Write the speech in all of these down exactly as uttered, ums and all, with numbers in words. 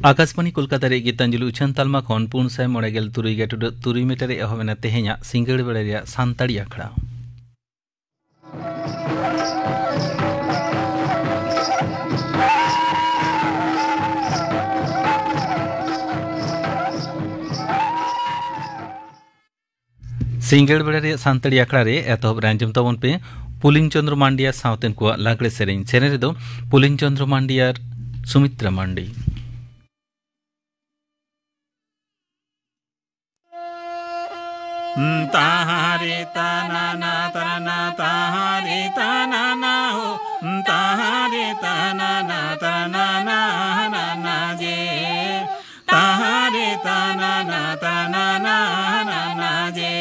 ᱟᱠᱟᱥᱵᱟᱱᱤ ᱠᱳᱞᱠᱟᱛᱟ ᱨᱮ ᱜᱤᱛᱟᱧᱡᱚᱞᱤ ᱩᱪᱷᱟᱹᱱ ᱛᱟᱞᱢᱟ ᱠᱷᱚᱱ ᱯᱩᱱ ᱥᱟᱭ ᱢᱚᱬᱮ ᱜᱮᱞ ᱛᱩᱨᱩᱭ ᱜᱮᱴᱩᱰᱟᱹᱜ ᱛᱩᱨᱩᱭ ᱢᱤᱴᱟᱨ ᱨᱮ ᱮᱦᱚᱵ ᱮᱱᱟ ᱛᱮᱦᱮᱧᱟᱜ ᱥᱤᱸᱜᱟᱹᱲ ᱵᱮᱲᱟ ᱨᱮᱭᱟᱜ ᱥᱟᱱᱛᱟᱲᱤ ᱟᱠᱷᱲᱟ᱾ ᱥᱤᱸᱜᱟᱹᱲ ᱵᱮᱲᱟ ᱨᱮᱭᱟᱜ ᱥᱟᱱᱛᱟᱲᱤ ᱟᱠᱷᱲᱟ ᱨᱮ ᱮᱛᱚᱦᱚᱵ ᱨᱮ ᱟᱸᱡᱚᱢ ᱛᱟᱵᱚᱱ ᱯᱮ ᱯᱩᱞᱤᱱ ᱪᱚᱸᱫᱽᱨᱚ ᱢᱟᱱᱰᱤ ᱟᱨ ᱥᱟᱶᱛᱮᱱ ᱠᱚᱣᱟᱜ ᱞᱟᱜᱽᱲᱮ ᱥᱮᱨᱮᱧ᱾ ᱥᱮᱨᱮᱧ ᱨᱮᱫᱚ ᱯᱩᱞᱤᱱ ᱪᱚᱸᱫᱽᱨᱚ ᱢᱟᱱᱰᱤ ᱟᱨ ᱥᱩᱢᱤᱛᱨᱟ ᱢᱟᱱᱰᱤ᱾ ᱛᱟᱦᱟᱨᱮ ᱛᱟᱱᱟᱱᱟ ᱛᱟᱱᱟᱱᱟ ᱛᱟᱦᱟᱨᱮ ᱛᱟᱱᱟᱱᱟ ᱦᱳ, ᱛᱟᱦᱟᱨᱮ ᱛᱟᱱᱟᱱᱟ ᱛᱟᱱᱟᱱᱟ ᱱᱟᱱᱟ ᱡᱮ, ᱛᱟᱦᱟᱨᱮ ᱛᱟᱱᱟᱱᱟ ᱛᱟᱱᱟᱱᱟ ᱱᱟᱱᱟ ᱡᱮ᱾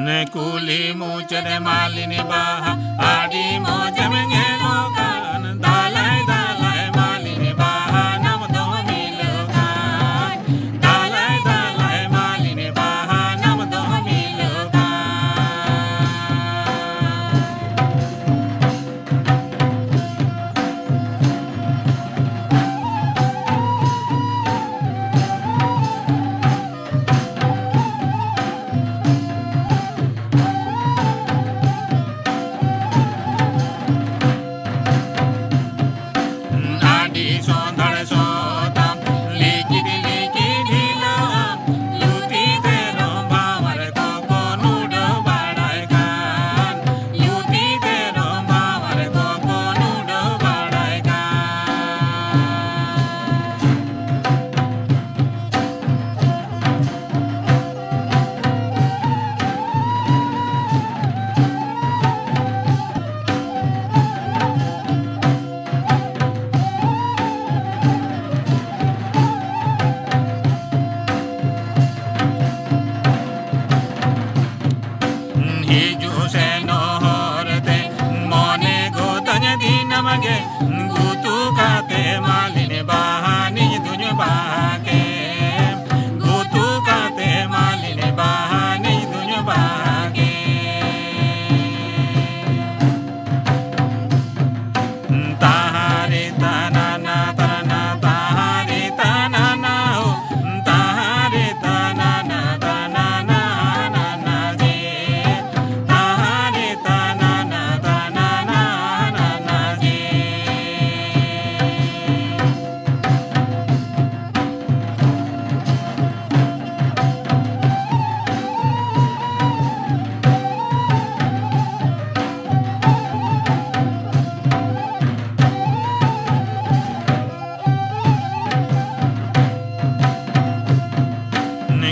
ᱱᱮ ᱠᱩᱞᱦᱤ ᱢᱩᱪᱟᱹᱫ ᱨᱮ ᱢᱟᱞᱤᱱᱤ ᱵᱟᱦᱟ, ᱟᱹᱰᱤ ᱢᱚᱡᱮᱢ ᱧᱮᱞᱚᱜ ᱠᱟᱱ᱾ ᱫᱟᱞᱟᱭ ᱫᱟᱞᱟᱭ ᱢᱟᱞᱤᱱᱤ ᱵᱟᱦᱟ, ᱱᱟᱢ ᱫᱚ ᱢᱤᱞᱟᱹᱣ ᱠᱟᱱ᱾ ᱫᱟᱞᱟᱭ ᱫᱟᱞᱟᱭ ᱢᱟᱞᱤᱱᱤ ᱵᱟᱦᱟ, ᱱᱟᱢ ᱫᱚ ᱢᱤᱞᱟᱹᱣ ᱠᱟᱱ᱾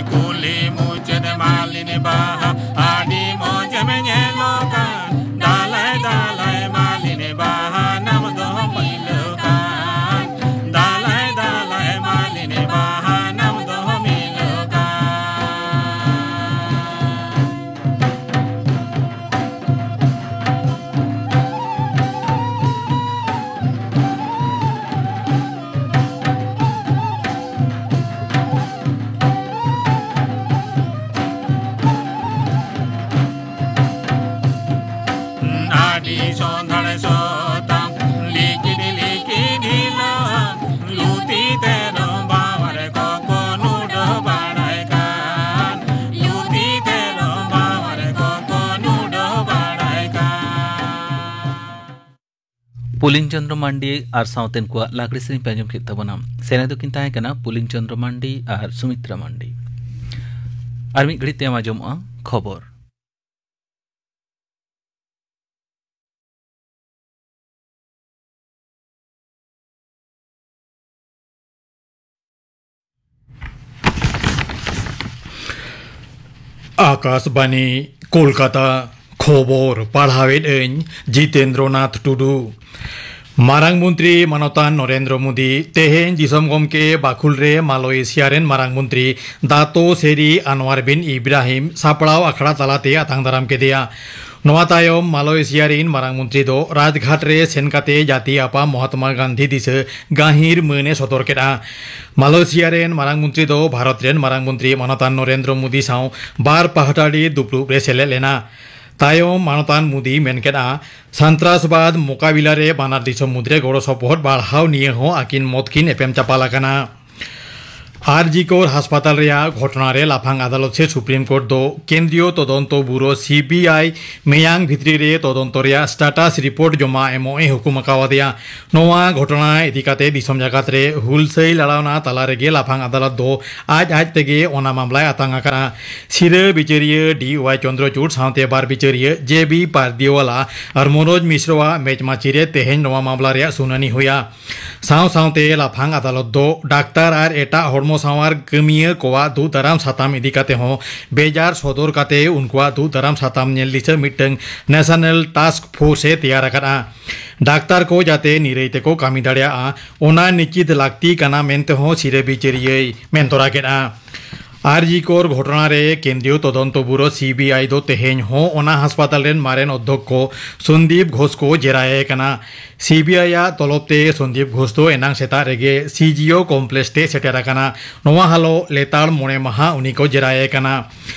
ᱠᱩᱞᱦᱤ ᱢᱩᱪᱟᱹᱫ ᱢᱟᱞᱤᱱᱤ ᱵᱟᱦᱟ, ᱟᱹᱰᱤ ᱢᱚᱡᱮᱢ ᱧᱮᱞᱚᱜ ᱠᱟᱱ᱾ ᱫᱟᱞᱟᱭ ᱫᱟᱞᱟᱭ ᱢᱟᱞᱤᱱᱤ ᱵᱟᱦᱟ, ᱱᱟᱢ ᱫᱚ ᱢᱤᱞᱟᱹᱣ ᱠᱟᱱ᱾ ᱫᱟᱞᱟᱭ ᱫᱟᱞᱟᱭ ᱢᱟᱞᱤᱱᱤ ᱵᱟᱦᱟ, ᱱᱟᱢ ᱫᱚ ᱢᱤᱞᱟᱹᱣ ᱠᱟᱱ᱾ ᱟᱹᱰᱤ ᱥᱚᱸᱫᱷᱟᱲ ᱥᱚᱛᱟᱢ, ᱞᱤᱠᱤᱰ ᱞᱤᱠᱤᱰ ᱦᱤᱞᱟᱹᱢ, ᱞᱩᱛᱤ ᱛᱮᱨᱚᱢ ᱵᱟᱣᱟᱨ ᱠᱚᱠᱚ ᱱᱩᱰᱟᱹ ᱵᱟᱲᱟᱭ ᱠᱟᱱ, ᱞᱩᱛᱤ ᱛᱮᱨᱚᱢ ᱵᱟᱣᱟᱨ ᱠᱚᱠᱚ ᱱᱩᱰᱟᱹ ᱵᱟᱲᱟᱭ ᱠᱟᱱ᱾ ᱯᱩᱞᱤᱱ ᱪᱚᱸᱫᱽᱨᱚ ᱢᱟᱱᱰᱤ ᱟᱨ ᱥᱟᱶᱛᱮᱱ ᱠᱚᱣᱟᱜ ᱞᱟᱜᱽᱲᱮ ᱥᱮᱨᱮᱧ ᱯᱮ ᱟᱸᱡᱚᱢ ᱠᱮᱫ ᱛᱟᱵᱚᱱᱟ᱾ ᱥᱮᱨᱮᱧ ᱫᱚᱠᱤᱱ ᱛᱟᱦᱮᱸ ᱠᱟᱱᱟ ᱯᱩᱞᱤᱱ ᱪᱚᱸᱫᱽᱨᱚ ᱢᱟᱱᱰᱤ ᱟᱨ ᱥᱩᱢᱤᱛᱨᱟ ᱢᱟᱱᱰᱤ᱾ ᱟᱨ ᱢᱤᱫ ᱜᱷᱟᱹᱲᱤᱡ ᱛᱟᱭᱚᱢ ᱟᱸᱡᱚᱢᱚᱜᱼᱟ ᱠᱷᱚᱵᱚᱨ᱾ ᱟᱠᱟᱥᱵᱟᱱᱤ, ᱠᱳᱞᱠᱟᱛᱟ᱾ ᱠᱷᱚᱵᱚᱨ ᱯᱟᱲᱦᱟᱣᱮᱫ ᱟᱹᱧ ᱡᱤᱛᱮᱱᱫᱨᱚᱱᱟᱛᱷ ᱴᱩᱰᱩ᱾ ᱢᱟᱨᱟᱝ ᱢᱚᱱᱛᱨᱤ ᱢᱟᱱᱚᱛᱟᱱ ᱱᱚᱨᱮᱱᱫᱨᱚ ᱢᱳᱫᱤ ᱛᱮᱦᱮᱧ ᱫᱤᱥᱚᱢ ᱜᱚᱢᱠᱮ ᱵᱟᱠᱷᱩᱞ ᱨᱮ ᱢᱟᱞᱚᱭᱮᱥᱤᱭᱟ ᱨᱮᱱ ᱢᱟᱨᱟᱝ ᱢᱚᱱᱛᱨᱤ ᱫᱟᱛᱳ ᱥᱮᱨᱤ ᱟᱱᱣᱟᱨ ᱵᱤᱱ ᱤᱵᱨᱟᱦᱤᱢ ᱥᱟᱯᱲᱟᱣ ᱟᱠᱷᱲᱟ ᱛᱟᱞᱟᱛᱮ ᱟᱛᱟᱝ ᱫᱟᱨᱟᱢ ᱠᱮᱫᱮᱭᱟ᱾ ᱱᱚᱣᱟ ᱛᱟᱭᱚᱢ ᱢᱟᱞᱚᱭᱮᱥᱤᱭᱟ ᱨᱮᱱ ᱢᱟᱨᱟᱝ ᱢᱚᱱᱛᱨᱤ ᱫᱚ ᱨᱟᱡᱽᱜᱷᱟᱴ ᱨᱮ ᱥᱮᱱ ᱠᱟᱛᱮ ᱡᱟᱹᱛᱤ ᱟᱯᱟ ᱢᱚᱦᱟᱛᱢᱟ ᱜᱟᱱᱫᱷᱤ ᱫᱤᱥᱟᱹ ᱜᱟᱹᱦᱤᱨ ᱢᱟᱹᱱ ᱮ ᱥᱚᱫᱚᱨ ᱠᱮᱫᱼᱟ᱾ ᱢᱟᱞᱚᱭᱮᱥᱤᱭᱟ ᱨᱮᱱ ᱢᱟᱨᱟᱝ ᱢᱚᱱᱛᱨᱤ ᱫᱚ ᱵᱷᱟᱨᱚᱛ ᱨᱮᱱ ᱢᱟᱨᱟᱝ ᱢᱚᱱᱛᱨᱤ ᱢᱟᱱᱚᱛᱟᱱ ᱱᱚᱨᱮᱱᱫᱨᱚ ᱢᱳᱫᱤ ᱥᱟᱶ ᱵᱟᱨ ᱯᱟᱦᱴᱟᱞᱤ ᱫᱩᱯᱲᱩᱵ ᱨᱮ ᱥᱮᱞᱮᱫ ᱞᱮᱱᱟ᱾ ᱛᱟᱭᱚᱢ ᱢᱟᱱᱚᱛᱟᱱ ᱢᱳᱫᱤ ᱢᱮᱱ ᱠᱮᱫᱼᱟ, ᱥᱟᱱᱛᱨᱟᱥᱵᱟᱫ ᱢᱳᱠᱟᱵᱤᱞᱟ ᱨᱮ ᱵᱟᱱᱟᱨ ᱫᱤᱥᱚᱢ ᱢᱩᱫᱽᱨᱮ ᱜᱚᱲᱚ ᱥᱚᱯᱚᱦᱚᱫ ᱵᱟᱲᱦᱟᱣ ᱱᱤᱭᱟᱹ ᱦᱚᱸ ᱟᱹᱠᱤᱱ ᱢᱚᱛ ᱠᱤᱱ ᱮᱯᱮᱢ ᱪᱟᱯᱟᱞ ᱟᱠᱟᱱᱟ᱾ ᱟᱨ ᱡᱤ ᱠᱚᱨ ᱦᱟᱥᱯᱟᱛᱟᱞ ᱨᱮᱭᱟᱜ ᱜᱷᱚᱴᱚᱱᱟ ᱨᱮ ᱞᱟᱯᱷᱟᱝ ᱟᱫᱟᱞᱚᱛ ᱥᱮ ᱥᱩᱯᱨᱤᱢ ᱠᱳᱨᱴ ᱫᱚ ᱠᱮᱱᱫᱨᱤᱭᱚ ᱛᱚᱫᱚᱱᱛᱚ ᱵᱩᱨᱳ ᱥᱤ ᱵᱤ ᱟᱭ ᱢᱮᱭᱟᱝ ᱵᱷᱤᱛᱨᱤ ᱨᱮ ᱛᱚᱫᱚᱱᱛᱚ ᱨᱮᱭᱟᱜ ᱥᱴᱟᱴᱟᱥ ᱨᱤᱯᱳᱨᱴ ᱡᱚᱢᱟ ᱮᱢᱚᱜ ᱮ ᱦᱩᱠᱩᱢ ᱟᱠᱟᱣᱟᱫᱮᱭᱟ᱾ ᱱᱚᱣᱟ ᱜᱷᱚᱴᱚᱱᱟ ᱤᱫᱤ ᱠᱟᱛᱮ ᱫᱤᱥᱚᱢ ᱡᱟᱠᱟᱛ ᱨᱮ ᱦᱩᱞᱥᱟᱹᱭ ᱞᱟᱲᱟᱣᱱᱟ ᱛᱟᱞᱟ ᱨᱮᱜᱮ ᱞᱟᱯᱷᱟᱝ ᱟᱫᱟᱞᱚᱛ ᱫᱚ ᱟᱡ ᱟᱡ ᱛᱮᱜᱮ ᱚᱱᱟ ᱢᱟᱢᱞᱟᱭ ᱟᱛᱟᱝ ᱟᱠᱟᱫᱼᱟ᱾ ᱥᱤᱨᱟᱹ ᱵᱤᱪᱟᱹᱨᱤᱭᱟᱹ ᱰᱤ ᱣᱟᱭ ᱪᱚᱱᱫᱨᱚᱪᱩᱰ ᱥᱟᱶᱛᱮ ᱵᱟᱨ ᱵᱤᱪᱟᱹᱨᱤᱭᱟᱹ ᱡᱮ ᱵᱤ ᱯᱟᱨᱫᱤᱣᱟᱞᱟ ᱟᱨ ᱢᱚᱱᱳᱡᱽ ᱢᱤᱥᱨᱚᱣᱟᱜ ᱢᱮᱪ ᱢᱟᱹᱪᱤ ᱨᱮ ᱛᱮᱦᱮᱧ ᱱᱚᱣᱟ ᱢᱟᱢᱞᱟ ᱨᱮᱭᱟᱜ ᱥᱩᱱᱟᱹᱱᱤ ᱦᱩᱭᱟ᱾ ᱥᱟᱶ ᱥᱟᱶᱛᱮ ᱞᱟᱯᱷᱟᱝ ᱟᱫᱟᱞᱚᱛ ᱫᱚ ᱰᱟᱠᱛᱟᱨ ᱟᱨ ᱮᱴᱟᱜ ᱦᱚᱲᱢᱚ ᱥᱟᱶᱟᱨ ᱠᱟᱹᱢᱤᱭᱟᱹ ᱠᱚᱣᱟᱜ ᱫᱩᱜ ᱫᱟᱨᱟᱢ ᱥᱟᱛᱟᱢ ᱤᱫᱤ ᱠᱟᱛᱮ ᱦᱚᱸ ᱵᱮᱡᱟᱨ ᱥᱚᱫᱚᱨ ᱠᱟᱛᱮ ᱩᱱᱠᱩᱣᱟᱜ ᱫᱩᱜ ᱫᱟᱨᱟᱢ ᱥᱟᱛᱟᱢ ᱧᱮᱞ ᱫᱤᱥᱟᱹ ᱢᱤᱫᱴᱟᱝ ᱱᱮᱥᱚᱱᱟᱞ ᱴᱟᱥᱠ ᱯᱷᱳᱨᱥ ᱮ ᱛᱮᱭᱟᱨ ᱟᱠᱟᱫᱼᱟ᱾ ᱰᱟᱠᱛᱟᱨ ᱠᱚ ᱡᱟᱛᱮ ᱱᱤᱨᱟᱹᱭ ᱛᱮᱠᱚ ᱠᱟᱹᱢᱤ ᱫᱟᱲᱮᱭᱟᱜᱼᱟ, ᱚᱱᱟ ᱱᱤᱥᱪᱤᱛ ᱞᱟᱹᱠᱛᱤ ᱠᱟᱱᱟ ᱢᱮᱱᱛᱮ ᱦᱚᱸ ᱥᱤᱨᱟᱹ ᱵᱤᱪᱟᱹᱨᱤᱭᱟᱹᱭ ᱢᱮᱱ ᱛᱚᱨᱟ ᱠᱮᱫᱼᱟ᱾ ᱟᱨᱡᱤ ᱠᱚᱨ ᱜᱷᱚᱴᱚᱱᱟ ᱨᱮ ᱠᱮᱱᱫᱨᱤᱭᱚ ᱛᱚᱫᱚᱱᱛᱚ ᱵᱩᱨᱳ ᱥᱤ ᱵᱤ ᱟᱭ ᱫᱚ ᱛᱮᱦᱮᱧ ᱦᱚᱸ ᱚᱱᱟ ᱦᱟᱥᱯᱟᱛᱟᱞ ᱨᱮᱱ ᱢᱟᱨᱮᱱ ᱚᱫᱽᱫᱷᱚᱠᱠᱚ ᱥᱚᱱᱫᱤᱯ ᱜᱷᱳᱥ ᱠᱚ ᱡᱮᱨᱟᱭᱮ ᱠᱟᱱᱟ᱾ ᱥᱤ ᱵᱤ ᱟᱭ ᱟᱜ ᱛᱚᱞᱚᱵ ᱛᱮ ᱥᱚᱱᱫᱤᱯ ᱜᱷᱳᱥ ᱫᱚ ᱮᱱᱟᱝ ᱥᱮᱛᱟᱜ ᱨᱮᱜᱮ ᱥᱤ ᱡᱤ ᱳ ᱠᱚᱢᱯᱞᱮᱠᱥ ᱛᱮ ᱥᱮᱴᱮᱨ ᱟᱠᱟᱱᱟ᱾ ᱱᱚᱣᱟ ᱦᱤᱞᱳᱜ ᱞᱮᱛᱟᱲ ᱢᱚᱬᱮ ᱢᱟᱦᱟ ᱩᱱᱤ ᱠᱚ ᱡᱮᱨᱟᱭᱮ ᱠᱟᱱᱟ᱾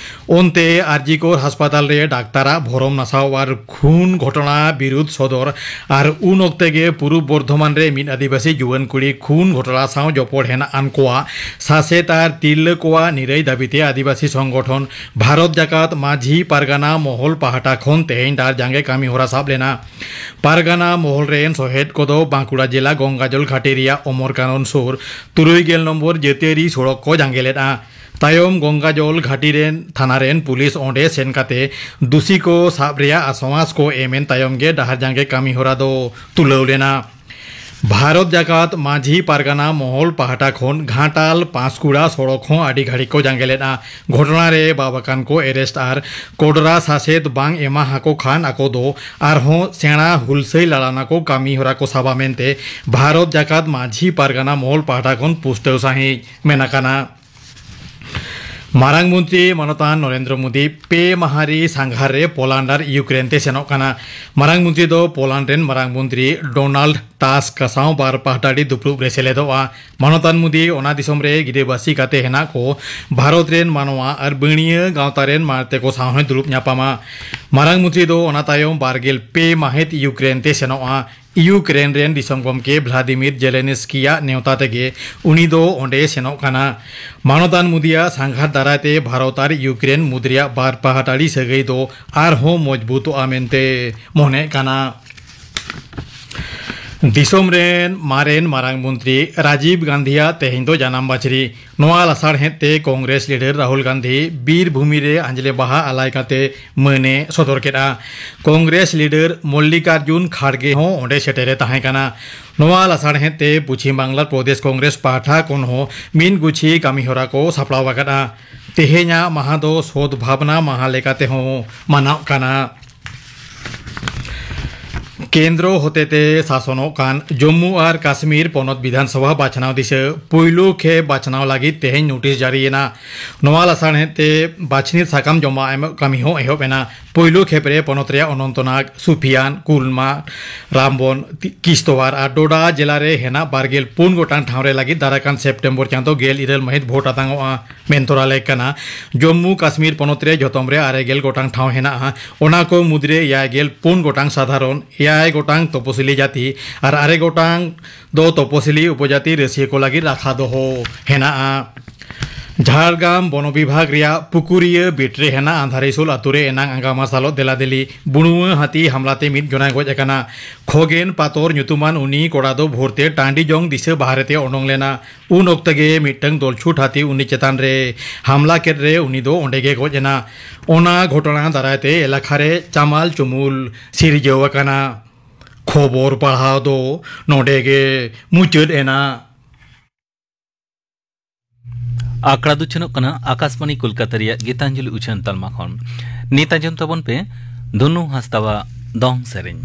ᱚᱱᱛᱮ ᱟᱨᱡᱤ ᱠᱚᱨ ᱦᱟᱥᱯᱟᱛᱟᱞ ᱨᱮ ᱰᱟᱠᱛᱟᱨᱟᱜ ᱵᱷᱚᱨᱚᱢ ᱱᱟᱥᱟᱣ ᱟᱨ ᱠᱷᱩᱱ ᱜᱷᱚᱴᱚᱱᱟ ᱵᱤᱨᱩᱫᱷ ᱥᱚᱫᱚᱨ ᱟᱨ ᱩᱱ ᱚᱠᱛᱮ ᱜᱮ ᱯᱩᱨᱩᱵ ᱵᱚᱨᱫᱷᱚᱢᱟᱱ ᱨᱮ ᱢᱤᱫ ᱟᱹᱫᱤᱵᱟᱹᱥᱤ ᱡᱩᱣᱟᱹᱱ ᱠᱩᱲᱤ ᱠᱷᱩᱱ ᱜᱷᱚᱴᱚᱱᱟ ᱥᱟᱶ ᱡᱚᱯᱚᱲ ᱦᱮᱱᱟᱜ ᱟᱱ ᱠᱚᱣᱟᱜ ᱥᱟᱥᱮᱛ ᱟᱨ ᱛᱤᱨᱞᱟᱹ ᱠᱚᱣᱟᱜ ᱱᱤᱨᱟᱹᱭ ᱫᱟᱹᱵᱤᱛᱮ ᱟᱹᱫᱤᱵᱟᱹᱥᱤ ᱥᱚᱝᱜᱚᱴᱷᱚᱱ ᱵᱷᱟᱨᱚᱛ ᱡᱟᱠᱟᱛ ᱢᱟᱹᱡᱷᱤ ᱯᱟᱨᱜᱟᱱᱟ ᱢᱚᱦᱚᱞ ᱯᱟᱦᱴᱟ ᱠᱷᱚᱱ ᱛᱮᱦᱮᱧ ᱰᱟᱦᱟᱨ ᱡᱟᱸᱜᱮ ᱠᱟᱹᱢᱤ ᱦᱚᱨᱟ ᱥᱟᱵ ᱞᱮᱱᱟ᱾ ᱯᱟᱨᱜᱟᱱᱟ ᱢᱚᱦᱚᱞ ᱨᱮᱱ ᱥᱚᱦᱮᱫ ᱠᱚᱫᱚ ᱵᱟᱸᱠᱩᱲᱟ ᱡᱮᱞᱟ ᱜᱚᱝᱜᱟᱡᱚᱞ ᱜᱷᱟᱴᱤ ᱨᱮᱭᱟᱜ ᱚᱢᱚᱨ ᱠᱟᱱᱚᱱ ᱥᱩᱨ ᱛᱩᱨᱩᱭ ᱜᱮᱞ ᱱᱚᱢᱵᱚᱨ ᱡᱟᱹᱛᱤᱭᱟᱹᱨᱤ ᱥᱚᱲᱚᱠ ᱠᱚ ᱡᱟᱸᱜᱮ ᱞᱮᱫᱼᱟ᱾ ᱛᱟᱭᱚᱢ ᱜᱚᱝᱜᱟᱡᱚᱞ ᱜᱷᱟᱴᱤ ᱨᱮᱱ ᱛᱷᱟᱱᱟ ᱨᱮᱱ ᱯᱩᱞᱤᱥ ᱚᱸᱰᱮ ᱥᱮᱱ ᱠᱟᱛᱮ ᱫᱩᱥᱤ ᱠᱚ ᱥᱟᱵ ᱨᱮᱭᱟᱜ ᱟᱥᱣᱟᱥ ᱠᱚ ᱮᱢ ᱮᱱ ᱛᱟᱭᱚᱢ ᱜᱮ ᱰᱟᱦᱟᱨ ᱡᱟᱸᱜᱮ ᱠᱟᱹᱢᱤ ᱦᱚᱨᱟ ᱫᱚ ᱛᱩᱞᱟᱹᱣ ᱞᱮᱱᱟ᱾ ᱵᱷᱟᱨᱚᱛ ᱡᱟᱠᱟᱛ ᱢᱟᱹᱡᱷᱤ ᱯᱟᱨᱜᱟᱱᱟ ᱢᱚᱦᱚᱞ ᱯᱟᱦᱴᱟ ᱠᱷᱚᱱ ᱜᱷᱟᱴᱟᱞ ᱯᱟᱸᱥᱠᱩᱲᱟ ᱥᱚᱲᱚᱠ ᱦᱚᱸ ᱟᱹᱰᱤ ᱜᱷᱟᱹᱲᱤᱡ ᱠᱚ ᱡᱟᱸᱜᱮ ᱞᱮᱫᱼᱟ᱾ ᱜᱷᱚᱴᱚᱱᱟ ᱨᱮ ᱵᱟᱵᱟᱠᱟᱱ ᱠᱚ ᱮᱨᱮᱥᱴ ᱟᱨ ᱠᱚᱰᱨᱟ ᱥᱟᱥᱮᱛ ᱵᱟᱝ ᱮᱢᱟ ᱦᱟᱠᱚ ᱠᱷᱟᱱ ᱟᱠᱚ ᱫᱚ ᱟᱨᱦᱚᱸ ᱥᱮᱬᱟ ᱦᱩᱞᱥᱟᱹᱭ ᱞᱟᱲᱟᱱᱟ ᱠᱚ ᱠᱟᱹᱢᱤ ᱦᱚᱨᱟ ᱠᱚ ᱥᱟᱵᱟ ᱢᱮᱱᱛᱮ ᱵᱷᱟᱨᱚᱛ ᱡᱟᱠᱟᱛ ᱢᱟᱹᱡᱷᱤ ᱯᱟᱨᱜᱟᱱᱟ ᱢᱚᱦᱚᱞ ᱯᱟᱦᱴᱟ ᱠᱷᱚᱱ ᱯᱩᱥᱴᱟᱹᱣ ᱥᱟᱹᱦᱤᱡ ᱢᱮᱱ ᱟᱠᱟᱱᱟ᱾ ᱢᱟᱨᱟᱝ ᱢᱚᱱᱛᱨᱤ ᱢᱟᱱᱚᱛᱟᱱ ᱱᱚᱨᱮᱱᱫᱨᱚ ᱢᱳᱫᱤ ᱯᱮ ᱢᱟᱦᱟ ᱨᱮ ᱥᱟᱸᱜᱷᱟᱨ ᱨᱮ ᱯᱳᱞᱟᱱᱰ ᱟᱨ ᱤᱭᱩᱠᱨᱮᱱ ᱛᱮ ᱥᱮᱱᱚᱜ ᱠᱟᱱᱟ᱾ ᱢᱟᱨᱟᱝ ᱢᱚᱱᱛᱨᱤ ᱫᱚ ᱯᱳᱞᱟᱱᱰ ᱨᱮᱱ ᱢᱟᱨᱟᱝ ᱢᱚᱱᱛᱨᱤ ᱰᱳᱱᱟᱞᱰ ᱴᱟᱥᱠ ᱥᱟᱶ ᱵᱟᱨ ᱯᱟᱦᱴᱟᱲᱤ ᱫᱩᱯᱲᱩᱵ ᱨᱮ ᱥᱮᱞᱮᱫᱚᱜᱼᱟ᱾ ᱢᱟᱱᱚᱛᱟᱱ ᱢᱳᱫᱤ ᱚᱱᱟ ᱫᱤᱥᱚᱢ ᱨᱮ ᱜᱤᱨᱟᱹᱵᱟᱹᱥᱤ ᱠᱟᱛᱮ ᱦᱮᱱᱟᱜ ᱠᱚ ᱵᱷᱟᱨᱚᱛ ᱨᱮᱱ ᱢᱟᱱᱣᱟ ᱟᱨ ᱵᱟᱹᱱᱤᱭᱟᱹ ᱜᱟᱶᱛᱟ ᱨᱮᱱ ᱢᱟᱲᱛᱮ ᱠᱚ ᱥᱟᱶ ᱦᱚᱸᱭ ᱫᱩᱲᱩᱵ ᱧᱟᱯᱟᱢᱟ᱾ ᱢᱟᱨᱟᱝ ᱢᱚᱱᱛᱨᱤ ᱫᱚ ᱚᱱᱟ ᱛᱟᱭᱚᱢ ᱵᱟᱨ ᱜᱮᱞ ᱯᱮ ᱢᱟᱹᱦᱤᱛ ᱤᱭᱩᱠᱨᱮᱱ ᱛᱮ ᱥᱮᱱᱚᱜᱼᱟ᱾ ᱤᱭᱩᱠᱨᱮᱱ ᱨᱮᱱ ᱫᱤᱥᱚᱢ ᱜᱚᱢᱠᱮ ᱵᱷᱞᱟᱫᱤᱢᱤᱨ ᱡᱮᱞᱮᱱᱥᱠᱤᱭᱟᱜ ᱱᱮᱣᱛᱟ ᱛᱮᱜᱮ ᱩᱱᱤ ᱫᱚ ᱚᱸᱰᱮ ᱥᱮᱱᱚᱜ ᱠᱟᱱᱟ᱾ ᱢᱟᱱᱚᱛᱟᱱ ᱢᱳᱫᱤᱭᱟᱜ ᱥᱟᱸᱜᱷᱟᱨ ᱫᱟᱨᱟᱭ ᱛᱮ ᱵᱷᱟᱨᱚᱛ ᱟᱨ ᱤᱭᱩᱠᱨᱮᱱ ᱢᱩᱫᱽ ᱨᱮᱭᱟᱜ ᱵᱟᱨ ᱯᱟᱦᱴᱟᱲᱤ ᱥᱟᱹᱜᱟᱹᱭ ᱫᱚ ᱟᱨᱦᱚᱸ ᱢᱚᱡᱽᱵᱩᱛᱚᱜᱼᱟ ᱢᱮᱱᱛᱮ ᱢᱚᱱᱮᱜ ᱠᱟᱱᱟ᱾ ᱫᱤᱥᱚᱢ ᱨᱮᱱ ᱢᱟᱨᱮᱱ ᱢᱟᱨᱟᱝ ᱢᱚᱱᱛᱨᱤ ᱨᱟᱡᱤᱵᱽ ᱜᱟᱱᱫᱷᱤᱭᱟᱜ ᱛᱮᱦᱮᱧ ᱫᱚ ᱡᱟᱱᱟᱢ ᱵᱟᱹᱪᱷᱨᱤ᱾ ᱱᱚᱣᱟ ᱞᱟᱥᱟᱲᱦᱮᱫ ᱛᱮ ᱠᱚᱝᱜᱨᱮᱥ ᱞᱤᱰᱟᱨ ᱨᱟᱦᱩᱞ ᱜᱟᱱᱫᱷᱤ ᱵᱤᱨ ᱵᱷᱩᱢᱤ ᱨᱮ ᱟᱸᱡᱽᱞᱮ ᱵᱟᱦᱟ ᱟᱞᱟᱭ ᱠᱟᱛᱮ ᱢᱟᱹᱱᱮ ᱥᱚᱫᱚᱨ ᱠᱮᱫᱼᱟ᱾ ᱠᱚᱝᱜᱨᱮᱥ ᱞᱤᱰᱟᱨ ᱢᱚᱞᱞᱤᱠᱟᱨᱡᱩᱱ ᱠᱷᱟᱲᱜᱮ ᱦᱚᱸ ᱚᱸᱰᱮ ᱥᱮᱴᱮᱨᱮ ᱛᱟᱦᱮᱸ ᱠᱟᱱᱟ᱾ ᱱᱚᱣᱟ ᱞᱟᱥᱟᱲᱦᱮᱫ ᱛᱮ ᱯᱚᱪᱷᱤᱢ ᱵᱟᱝᱞᱟ ᱯᱨᱚᱫᱮᱥ ᱠᱚᱝᱜᱨᱮᱥ ᱯᱟᱦᱴᱟ ᱠᱷᱚᱱ ᱦᱚᱸ ᱢᱤᱫ ᱜᱩᱪᱷᱤ ᱠᱟᱹᱢᱤ ᱦᱚᱨᱟ ᱠᱚ ᱥᱟᱯᱲᱟᱣ ᱟᱠᱟᱫᱼᱟ᱾ ᱛᱮᱦᱮᱧᱟᱜ ᱢᱟᱦᱟ ᱫᱚ ᱥᱚᱫ ᱵᱷᱟᱵᱽᱱᱟ ᱢᱟᱦᱟ ᱞᱮᱠᱟ ᱛᱮᱦᱚᱸ ᱢᱟᱱᱟᱣ ᱠᱟᱱᱟ᱾ ᱠᱮᱱᱫᱨᱚ ᱦᱚᱛᱮᱛᱮ ᱥᱟᱥᱚᱱᱚᱜ ᱠᱟᱱ ᱡᱚᱢᱢᱩ ᱟᱨ ᱠᱟᱥᱢᱤᱨ ᱯᱚᱱᱚᱛ ᱵᱤᱫᱷᱟᱱ ᱥᱚᱵᱷᱟ ᱵᱟᱪᱷᱱᱟᱣ ᱫᱤᱥᱟᱹ ᱯᱩᱭᱞᱩ ᱠᱷᱮᱯ ᱵᱟᱪᱷᱱᱟᱣ ᱞᱟᱹᱜᱤᱫ ᱛᱮᱦᱮᱧ ᱱᱳᱴᱤᱥ ᱡᱟᱹᱨᱤᱭᱮᱱᱟ᱾ ᱱᱚᱣᱟ ᱞᱟᱥᱟᱲᱦᱮᱫ ᱛᱮ ᱵᱟᱪᱷᱱᱤᱛ ᱥᱟᱠᱟᱢ ᱡᱚᱢᱟ ᱮᱢᱚᱜ ᱠᱟᱹᱢᱤ ᱦᱚᱸ ᱮᱦᱚᱵ ᱮᱱᱟ᱾ ᱯᱩᱭᱞᱩ ᱠᱷᱮᱯ ᱨᱮ ᱯᱚᱱᱚᱛ ᱨᱮᱭᱟᱜ ᱚᱱᱚᱱᱛᱚᱱᱟᱜᱽ, ᱥᱩᱯᱷᱤᱭᱟᱱ, ᱠᱩᱞᱢᱟ, ᱨᱟᱢᱵᱚᱱ, ᱠᱤᱥᱛᱚᱣᱟᱨ ᱟᱨ ᱰᱳᱰᱟ ᱡᱮᱞᱟ ᱨᱮ ᱦᱮᱱᱟᱜ ᱵᱟᱨ ᱜᱮᱞ ᱯᱩᱱ ᱜᱚᱴᱟᱝ ᱴᱷᱟᱶ ᱨᱮ ᱞᱟᱹᱜᱤᱫ ᱫᱟᱨᱟᱭ ᱠᱟᱱ ᱥᱮᱯᱴᱮᱢᱵᱚᱨ ᱪᱟᱸᱫᱚ ᱜᱮᱞ ᱤᱨᱟᱹᱞ ᱢᱟᱹᱦᱤᱛ ᱵᱷᱳᱴ ᱟᱛᱟᱝᱚᱜᱼᱟ ᱢᱮᱱ ᱛᱚᱨᱟ ᱞᱮᱠ ᱠᱟᱱᱟ᱾ ᱡᱚᱢᱢᱩ ᱠᱟᱥᱢᱤᱨ ᱯᱚᱱᱚᱛ ᱨᱮ ᱡᱷᱚᱛᱚᱢ ᱨᱮ ᱟᱨᱮ ᱜᱮᱞ ᱜᱚᱴᱟᱝ ᱴᱷᱟᱶ ᱦᱮᱱᱟᱜᱼᱟ᱾ ᱚᱱᱟ ᱠᱚ ᱢᱩᱫᱽᱨᱮ ᱮᱭᱟᱭ ᱜᱮᱞ ᱯᱩᱱ ᱜᱚᱴᱟᱝ ᱥᱟᱫᱷᱟᱨᱚᱱ, ᱮᱭᱟᱭ ᱜᱚᱴᱟᱝ ᱛᱚᱯᱚᱥᱤᱞᱤ ᱡᱟᱹᱛᱤ ᱟᱨ ᱟᱨᱮ ᱜᱚᱴᱟᱝ ᱫᱚ ᱛᱚᱯᱚᱥᱤᱞᱤ ᱩᱯᱚᱡᱟᱹᱛᱤ ᱨᱟᱹᱥᱤᱭᱟᱹ ᱠᱚ ᱞᱟᱹᱜᱤᱫ ᱨᱟᱠᱷᱟ ᱫᱚᱦᱚ ᱦᱮᱱᱟᱜᱼᱟ᱾ ᱡᱷᱟᱲᱜᱨᱟᱢ ᱵᱚᱱᱚ ᱵᱤᱵᱷᱟᱜᱽ ᱨᱮᱭᱟᱜ ᱯᱩᱠᱩᱨᱤᱭᱟᱹ ᱵᱤᱴ ᱨᱮ ᱦᱮᱱᱟᱜ ᱟᱸᱫᱷᱟᱨᱤᱥᱳᱞ ᱟᱛᱳ ᱨᱮ ᱮᱱᱟᱝ ᱟᱸᱜᱟ ᱢᱟᱨᱥᱟᱞᱚᱜ ᱫᱮᱞᱟ ᱫᱮᱞᱤ ᱵᱩᱲᱩᱣᱟᱹ ᱦᱟᱹᱛᱤ ᱦᱟᱢᱞᱟ ᱛᱮ ᱢᱤᱫ ᱡᱚᱱᱟᱭ ᱜᱚᱡ ᱟᱠᱟᱱᱟ᱾ ᱠᱷᱚᱜᱮᱱ ᱯᱟᱛᱚᱨ ᱧᱩᱛᱩᱢᱟᱱ ᱩᱱᱤ ᱠᱚᱲᱟ ᱫᱚ ᱵᱷᱳᱨ ᱛᱮ ᱴᱟᱺᱰᱤ ᱡᱚᱝ ᱫᱤᱥᱟᱹ ᱵᱟᱦᱨᱮ ᱛᱮ ᱚᱰᱚᱝ ᱞᱮᱱᱟ᱾ ᱩᱱ ᱚᱠᱛᱮ ᱜᱮ ᱢᱤᱫᱴᱟᱝ ᱫᱚᱞ ᱪᱷᱩᱴ ᱦᱟᱹᱛᱤ ᱩᱱᱤ ᱪᱮᱛᱟᱱ ᱨᱮ ᱦᱟᱢᱞᱟ ᱠᱮᱫ ᱨᱮ ᱩᱱᱤ ᱫᱚ ᱚᱸᱰᱮ ᱜᱮ ᱜᱚᱡ ᱮᱱᱟ᱾ ᱚᱱᱟ ᱜᱷᱚᱴᱚᱱᱟ ᱫᱟᱨᱟᱭ ᱛᱮ ᱮᱞᱟᱠᱟ ᱨᱮ ᱪᱟᱢᱟᱞ ᱪᱩᱢᱩᱞ ᱥᱤᱨᱡᱟᱹᱣ ᱟᱠᱟᱱᱟ᱾ ᱠᱷᱚᱵᱚᱨ ᱯᱟᱲᱦᱟᱣ ᱫᱚ ᱱᱚᱰᱮ ᱜᱮ ᱢᱩᱪᱟᱹᱫ ᱮᱱᱟ᱾ ᱟᱠᱷᱲᱟ ᱫᱚ ᱪᱷᱟᱹᱱᱚᱜ ᱠᱟᱱᱟ ᱟᱠᱟᱥᱵᱟᱬᱤ ᱠᱳᱞᱠᱟᱛᱟ ᱨᱮᱭᱟᱜ ᱜᱤᱛᱟᱧᱡᱚᱞᱤ ᱩᱪᱷᱟᱹᱱ ᱛᱟᱞᱢᱟ ᱠᱷᱚᱱ᱾ ᱱᱤᱛ ᱟᱸᱡᱚᱢ ᱛᱟᱵᱚᱱ ᱯᱮ ᱫᱷᱩᱱᱩ ᱦᱟᱸᱥᱫᱟᱣᱟᱜ ᱫᱚᱝ ᱥᱮᱨᱮᱧ᱾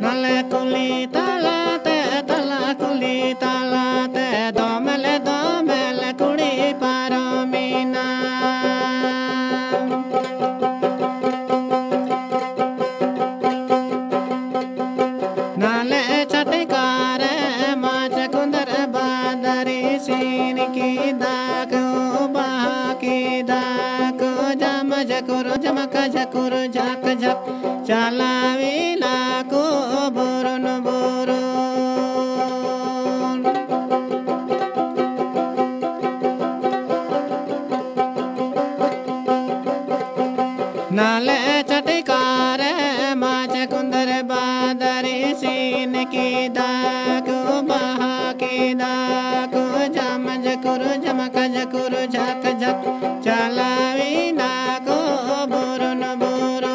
ᱱᱟᱞᱮ ᱠᱩᱞᱦᱤ ᱛᱟᱞᱟᱛᱮ, ᱛᱟᱞᱟ ᱠᱩᱞᱦᱤ ᱛᱟᱞᱟᱛᱮ, ᱫᱚᱢᱮᱞᱮ, ᱫᱚᱢᱮᱞᱮ ᱠᱩᱲᱤ ᱯᱟᱨᱚᱢᱮᱱᱟ᱾ ᱱᱟᱞᱮ ᱪᱷᱟᱴᱠᱟ ᱨᱮ ᱢᱟᱪ ᱠᱩᱸᱫᱟᱹᱨ ᱵᱟᱫᱟᱨᱤ ᱥᱤᱱ ᱠᱤᱫᱟ ᱠᱚ, ᱵᱟᱦᱟ ᱠᱤᱫᱟ ᱠᱚ, ᱡᱟᱢ ᱡᱷᱟᱠᱩᱨ ᱡᱷᱟᱢᱠᱟ ᱡᱷᱟᱠᱩᱨ ᱡᱷᱟᱠ ᱡᱷᱟᱠ, ᱪᱟᱞᱟᱣᱤᱱᱟ ᱠᱚ ᱵᱩᱨᱩᱱ ᱵᱩᱨᱩᱱ᱾ ᱠᱚ ᱵᱟᱦᱟ ᱠᱮᱫᱟ ᱠᱚ, ᱡᱷᱟᱢ ᱡᱷᱟᱠᱩᱨ ᱡᱷᱟᱢᱠᱟ ᱡᱷᱟᱠᱩᱨ ᱡᱷᱟᱠ ᱡᱷᱟᱠ, ᱪᱟᱞᱟᱣᱮᱱᱟ ᱠᱚ ᱵᱩᱨᱩᱱ ᱵᱩᱨᱩᱱ᱾